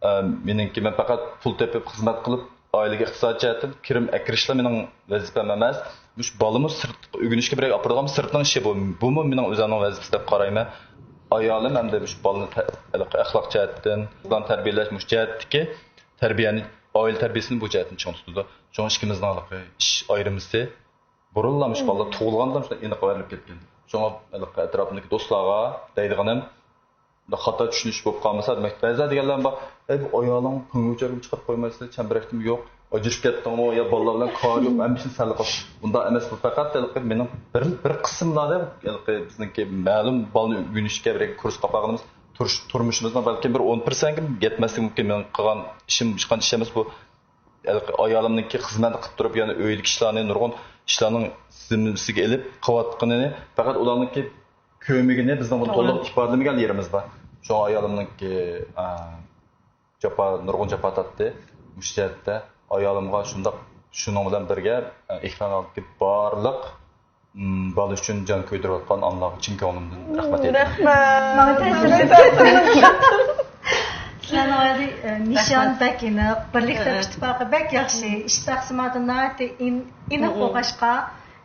ئە، مېنىڭكى، مەن پەقەت پۇل تېپىپ خىزمەت قىلىپ، ئائىلىگە ئىقتىسادىي جەھەتتىن كىرىم ئەكىرىشلا مېنىڭ ۋەزىپەم ئەمەس. مۇشۇ بالىمۇ سىرتقا ئۆگىنىشكە بېرەي ئاپىرىدىغان سىرتنىڭ ئىشى بۇ. بۇمۇ مېنىڭ ئۆزۈمنىڭ ۋەزىپىسى دەپ قارايمەن. ئايالىم ئەمدى مۇشۇ بالىنى تە-، ئەخلاق جەھەتتىن، بالىنى تەربىيەلەش مۇشۇ جەھەتتىكى تەربىيەنى، ئائىلە تەربىيەسىنى بۇ جەھەتتىن چىڭ تۇتىدۇ. شۇڭا ئىككىمىزنىڭ ھېلىقى ئىش ئايرىمىسى بۇرۇنلا مۇشۇ بالىلار تۇغۇلغاندىلا مۇشۇنداق ئېنىق ئايرىلىپ كەتكەن. شۇڭا ھېلىقى ئەتراپىمدىكى دوستلارغا دەيدىغىنىم، بۇنداق خاتا چۈشىنىش بولۇپ قالمىسا، دېمەك، بەزىلەر دېگەنلەر بار، ئەي، بۇ ئايالىڭ پۈڭگۈچەكنى چىقىرىپ قويمايسىلەر، چەمبىرەكتىمۇ يوق، ئاجرىشىپ كەتتىڭمۇ يا بالىلار بىلەن كارى يوق، ھەممىسىنى سەنلا قىل. بۇنداق ئەمەس، بۇ پەقەت ھېلىقى مېنىڭ بىر، بىر قىسىملاردا ھېلىقى بىزنىڭكى مەلۇم بالىنى ئۆگىنىشكە بىر كۇرسقا ئاپارغىنىمىز تۇرۇش-، تۇرمۇشىمىزنىڭ بەلكىم بىر ئون پىرسەنتكە يەتمەسلىكى مۇمكىن. مېنىڭ قىلغان ئىشىم ھېچقانچە ئىش ئەمەس بۇ. ھېلىقى ئايالىمنىڭكى خىزمەتنى قىلىپ تۇرۇپ، يەنە ئۆيدىكى ئىشلارنى، نۇرغۇن ئىشلارنىڭ زىممىسىگە ئېلىپ قىلىۋاتقىنىنى پەقەت ئۇلارنىڭكى كۆرمىگىنى، بىزنىڭ بۇنى تولۇق ئىپادىلىمىگەن يېرىمىز بار. شۇڭا ئايالىمنىڭكى، ئە، جاپا، نۇرغۇن جاپا تارتتى. مۇشۇ جەھەتتە ئايالىمغا شۇنداق، شۇنىڭ بىلەن بىرگە، ئە، ئېكران ئالدىدىكى بارلىق، م، بالا ئۈچۈن جان كۆيدۈرۈۋاتقان ئانىلارغا چىن كۆڭلۈمدىن رەھمەت ئېيتىمەن. ماڭا تەسىر. سىلەرنىڭ ئايالى، ئە، نىشان بەك ئېنىق، بىرلىكتە ئىتتىپاقى بەك ياخشى، ئىش تەقسىماتى ناھايىتى ئېن-، ئېنىق بولغاچقا،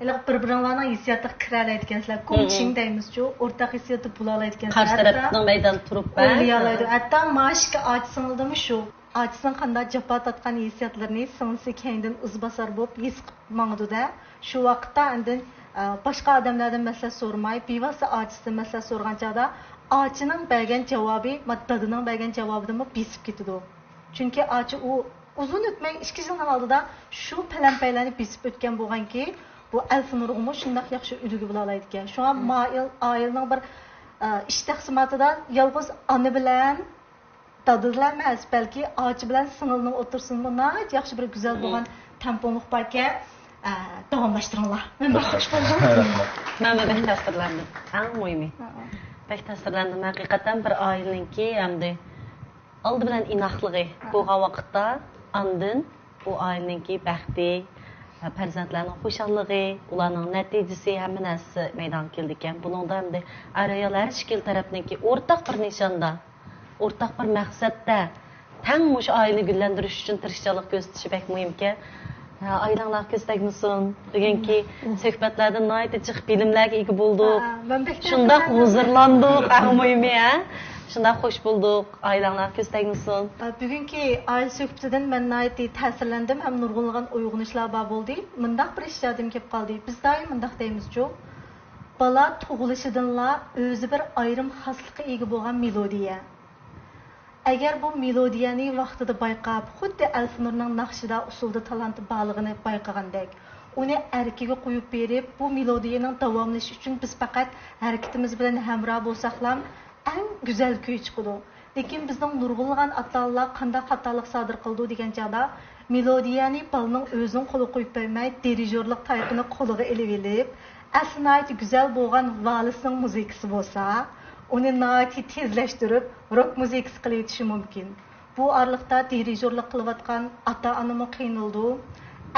ھېلىقى بىر-بىرىڭلارنىڭ ھېسسىياتىغا كىرەلەيدىكەنسىلەر. كوڭچىڭ دەيمىزچۇ، ئورتاق ھېسسىياتتا بولالايدىكەنسىلەر. قارشى تەرەپنىڭ مەيدانىدا تۇرۇپ، ئويلىيالايدۇ. ھەتتا مانا ئىككى ئاچا سىڭىلدىمۇ شۇ. ئاچىسىنىڭ قانداق جاپا تارتقان ھېسسىياتلىرىنى سىڭلىسى كەينىدىن ئىزباسار بولۇپ ھېس قىلىپ ماڭىدۇ-دە. شۇ ۋاقىتتا ئاندىن، ئە، باشقا ئادەملەردىن مەسلىھەت سورىماي، بىۋاسىتە ئاچىسىدىن مەسلىھەت سورىغان چاغدا، ئاچىنىڭ بەرگەن جاۋابى، ما-، دادىنىڭ بەرگەن جاۋابىدىنمۇ بېسىپ كېتىدۇ. چۈنكى ئاچا ئۇ ئۇزۇن ئۆتمەي، ئىككى يىلنىڭ ئالدىدا شۇ پەلەمپەيلەرنى بېسىپ ئۆتكەن بولغانكى، بۇ ئەلفىنۇرغىمۇ شۇنداق ياخشى ئۈلگە بولالايدىكەن. شۇڭا مائىل-، ئائىلىنىڭ بىر، ئە، ئىش تەقسىماتىدا يالغۇز ئانا بىلەن دادىلا ئەمەس، بەلكى ئاچا بىلەن سىڭىلنىڭ ئوتتۇرىسىدىمۇ ناھايىتى ياخشى بىر گۈزەل بولغان تەڭپۇڭلۇق باركەن. ئە، داۋاملاشتۇرۇڭلار. مەن بەك خوش بولدۇم. مەنمۇ بەك تەسىرلەندىم. ئەڭ مۇھىمى. بەك تەسىرلەندىم. ھەقىقەتەن بىر ئائىلىنىڭكى ئەمدى ئالدى بىلەن ئىناقلىقى بولغان ۋاقىتتا، ئاندىن ئۇ ئائىلىنىڭكى بەختى، پەرزەنتلەرنىڭ خۇشاللىقى، ئۇلارنىڭ نەتىجىسى، ھەممە نەرسىسى مەيدانغا كېلىدىكەن. بۇنىڭدا ئەمدى ئەر-ئايال ھەر ئىككىلا تەرەپنىڭكى ئورتاق بىر نىشاندا، ئورتاق بىر مەقسەتتە تەڭ مۇشۇ ئائىلىنى گۈللەندۈرۈش ئۈچۈن تىرىشچانلىق كۆرسىتىشى بەك مۇھىمكەن. ھە، ئائىلەڭلارغا كۆز تەگمىسۇن. بۈگۈنكى سۆھبەتلەردىن ناھايىتى جىق بىلىملەرگە ئىگە بولدۇق. شۇنداق ھۇزۇرلاندۇق، ئەڭ مۇھىمى، ھە. شۇنداق، خوش بولدۇق. ئائىلەڭلار كۆز تەگمىسۇن. بۈگۈنكى ئائىلە سۆھبىتىدىن مەن ناھايىتى تەسىرلەندىم ھەم نۇرغۇنلىغان ئويغىنىشلار بار بولدى. مۇنداق بىر ئىش يادىمغا كېلىپ قالدى. بىز دائىم مۇنداق دەيمىزچۇ، بالا تۇغۇلۇشىدىنلا ئۆزى بىر ئايرىم خاسلىققا ئىگە بولغان مېلودىيە. ئەگەر بۇ مېلودىيەنى ۋاقتىدا بايقاپ، خۇددى ئەلفىنۇرنىڭ ناخشىدا ئۇسسۇلدا تالانتى بارلىقىنى بايقىغاندەك، ئۇنى ئەركىگە قويۇپ بېرىپ، بۇ مېلودىيەنىڭ داۋاملىشىشى ئۈچۈن بىز پەقەت ھەرىكىتىمىز بىلەن ھەمراھ بولساقلا، ئەڭ گۈزەل كۈي چىقىدۇ. لېكىن بىزنىڭ نۇرغۇنلىغان ئاتا-ئانىلار قانداق خاتالىق سادىر قىلىدۇ دېگەن چاغدا، مېلودىيەنى بالىنىڭ ئۆزىنىڭ قولىغا قويۇپ بەرمەي، دىرىژورلۇق تايىقىنى قولىغا ئېلىۋېلىپ، ئەسلى ناھايىتى گۈزەل بولغان ۋالىسنىڭ مۇزىكىسى بولسا، ئۇنى ناھايىتى تېزلەشتۈرۈپ، روك مۇزىكىسى قىلىۋېتىشى مۇمكىن. بۇ ئارىلىقتا دىرىژورلۇق قىلىۋاتقان ئاتا-ئانىمۇ قىينىلىدۇ.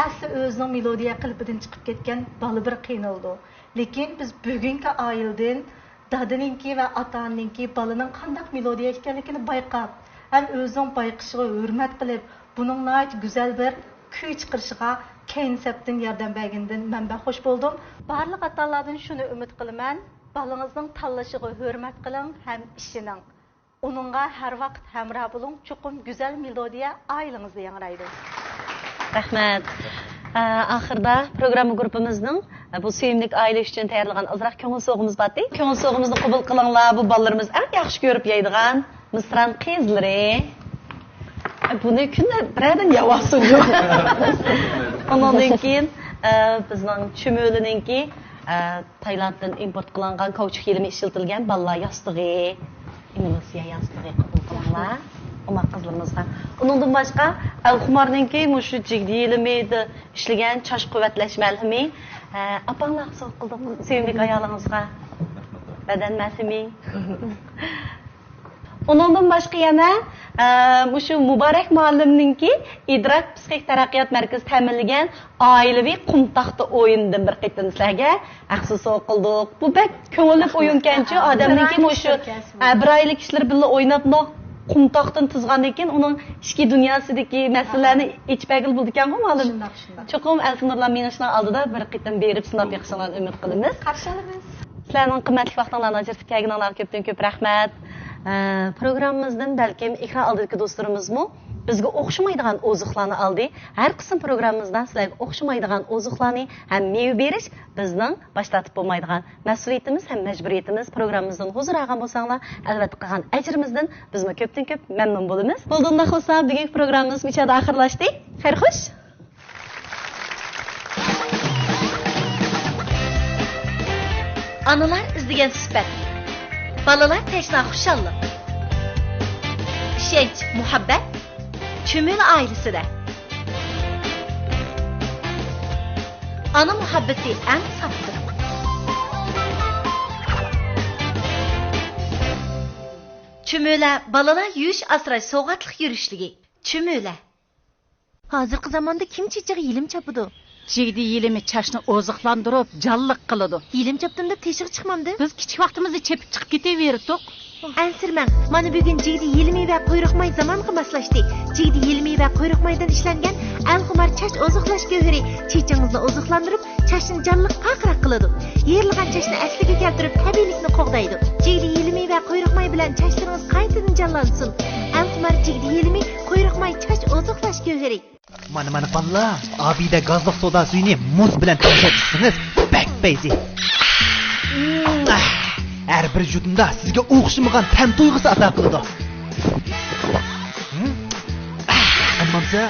ئەسلى ئۆزىنىڭ مېلودىيە قېلىپىدىن چىقىپ كەتكەن بالا بىر قىينىلىدۇ. لېكىن بىز بۈگۈنكى ئائىلىدىن دادىنىڭكى ۋە ئاتا-ئانىنىڭكى بالىنىڭ قانداق مېلودىيە ئىكەنلىكىنى بايقاپ، ھەم ئۆزىنىڭ بايقىشىغا ھۆرمەت قىلىپ، بۇنىڭ ناھايىتى گۈزەل بىر كۈي چىقىرىشىغا كەينى سەپتىن ياردەم بەرگىنىدىن مەن بەك خوش بولدۇم. بارلىق ئاتا-ئانىلاردىن شۇنى ئۈمىد قىلىمەن، بالىڭىزنىڭ تاللىشىغا ھۆرمەت قىلىڭ ھەم ئىشىنىڭ. ئۇنىڭغا ھەر ۋاقىت ھەمراھ بولۇڭ، چوقۇم گۈزەل مېلودىيە ئائىلىڭىزدە ياڭرايدۇ. رەھمەت. ئە، ئاخىردا پروگرامما گۇرۇپپىمىزنىڭ، ئە، بۇ سۆيۈملۈك ئائىلە ئۈچۈن تەييارلىغان ئازراق كۆڭۈل سوۋغىمىز بارتى. كۆڭۈل سوۋغىمىزنى قوبۇل قىلىڭلار، بۇ بالىلىرىمىز ئەڭ ياخشى كۆرۈپ يەيدىغان مىسران قىزلىرى. ئە، بۇنى كۈندە بىرەردىن يەۋالسۇن. ئۇنىڭدىن كېيىن، ئە، بىزنىڭ چۈمۈلىنىڭكى، ئە، تايلاندتىن ئىمپورت قىلىنغان كاۋچۇك يېلىمى ئىشلىتىلگەن بالىلار ياستۇقى، ئېمۇلسىيە ياستۇقى قوبۇل قىلىڭلار ئوماق قىزلىرىمىزغا. ئۇنىڭدىن باشقا، ئەلخۇمارنىڭكى مۇشۇ جىگدە يېلىمىدە ئىشلىگەن چاچ قۇۋۋەتلەش مەلھىمى، ئە، ئاپاڭلارغا سوۋغا قىلدۇق، سۆيۈملۈك ئايالىڭىزغا. بەدەن مەلھىمى. ئۇنىڭدىن باشقا يەنە، ئە، مۇشۇ مۇبارەك مۇئەللىمنىڭكى ئىدراك پسىخىك تەرەققىيات مەركىزى تەمىنلىگەن ئائىلىۋى قۇم تاختا ئويۇنىدىن بىر قېتىم سىلەرگە ئەخسە سوۋغا قىلدۇق. بۇ بەك كۆڭۈللۈك ئويۇنكەنچۇ، ئادەمنىڭكى مۇشۇ، ئە، بىر ئائىلىلىك كىشىلەر بىللە ئويناپ، مۇنداق قۇم تاختىنى تىزغاندىن كېيىن ئۇنىڭ ئىچكى دۇنياسىدىكى مەسىلىلەرنى ئېچىپ بەرگىلى بولىدىكەنغۇ، مۇئەللىم؟ شۇنداق، شۇنداق. چوقۇم ئەلفىنۇرلار مېڭىشنىڭ ئالدىدا بىر قېتىم بېرىپ سىناپ بېقىشىڭلارنى ئۈمىد قىلىمىز. قارشى ئالىمىز. سىلەرنىڭ قىممەتلىك ۋاقتىڭلارنى ئاجرىتىپ كەلگىنىڭلارغا كۆپتىن كۆپ رەھمەت. ئە، پروگراممىمىزدىن بەلكىم ئېكران ئالدىدىكى دوستلىرىمىزمۇ بىزگە ئوخشىمايدىغان ئوزۇقلارنى ئالدى. ھەر قىسىم پروگراممىمىزدا سىلەرگە ئوخشىمايدىغان ئوزۇقلارنى ھەم مېۋە بېرىش بىزنىڭ باش تارتىپ بولمايدىغان مەسئۇلىيىتىمىز ھەم مەجبۇرىيىتىمىز. پروگراممىمىزدىن ھۇزۇر ئالغان بولساڭلار، ئەلۋەتتە قىلغان ئەجرىمىزدىن بىزمۇ كۆپتىن كۆپ مەمنۇن بولىمىز. بولدى، ئۇنداق بولسا بۈگۈنكى پروگراممىمىز مۇشۇ يەردە ئاخىرلاشتى. خەير خوش. ئانىلار ئىزدىگەن سۈپەت، بالىلار تەشنا خۇشاللىق، ئىشەنچ، مۇھەببەت چۈمۈلە ئائىلىسىدە. ئانا مۇھەببىتى ئەڭ ساپتۇر. چۈمۈلە بالىلار يۇيۇش ئاسراش سوۋغاتلىق يۈرۈشلۈكى. چۈمۈلە. ھازىرقى زاماندا كىم چېچىغا يېلىم چاپىدۇ؟ جىگدە يېلىمى چاچنى ئوزۇقلاندۇرۇپ، جانلىق قىلىدۇ. يېلىم چاپتىم دەپ تېشىغا چىقمامدۇ؟ بىز كىچىك ۋاقتىمىزدا چېپىپ چىقىپ كېتىۋېرىتتۇق. ئەنسىرىمەڭ، مانا بۈگۈن جىگدە يېلىمى ۋە قۇيرۇق ماي زامانغا ماسلاشتى. جىگدە يېلىمى ۋە قۇيرۇق مايدىن ئىشلەنگەن ئەلخۇمار چاچ ئوزۇقلاش گۆھىرى چېچىڭىزنى ئوزۇقلاندۇرۇپ، چاچنى جانلىق، پارقىراق قىلىدۇ. يېرىلغان چاچنى ئەسلىگە كەلتۈرۈپ، تەبىئىيلىكنى قوغدايدۇ. جىگدە يېلىمى ۋە قۇيرۇق ماي بىلەن چاچلىرىڭىز قايتىدىن جانلانسۇن. ئەلخۇمار جىگدە يېلىمى، قۇيرۇق ماي، چاچ ئوزۇقلاش گۆھىرى. مانا، مانا، بالىلار، ئابىدە گازلىق سودا سۈيىنى مۇز بىلەن تەڭشەپ ئىچسىڭىز، بەك پەيزى. ھەر بىر يۇتۇمدا سىزگە ئوخشىمىغان تەم تۇيغۇسى ئاتا قىلىدۇ. ئەممامسە،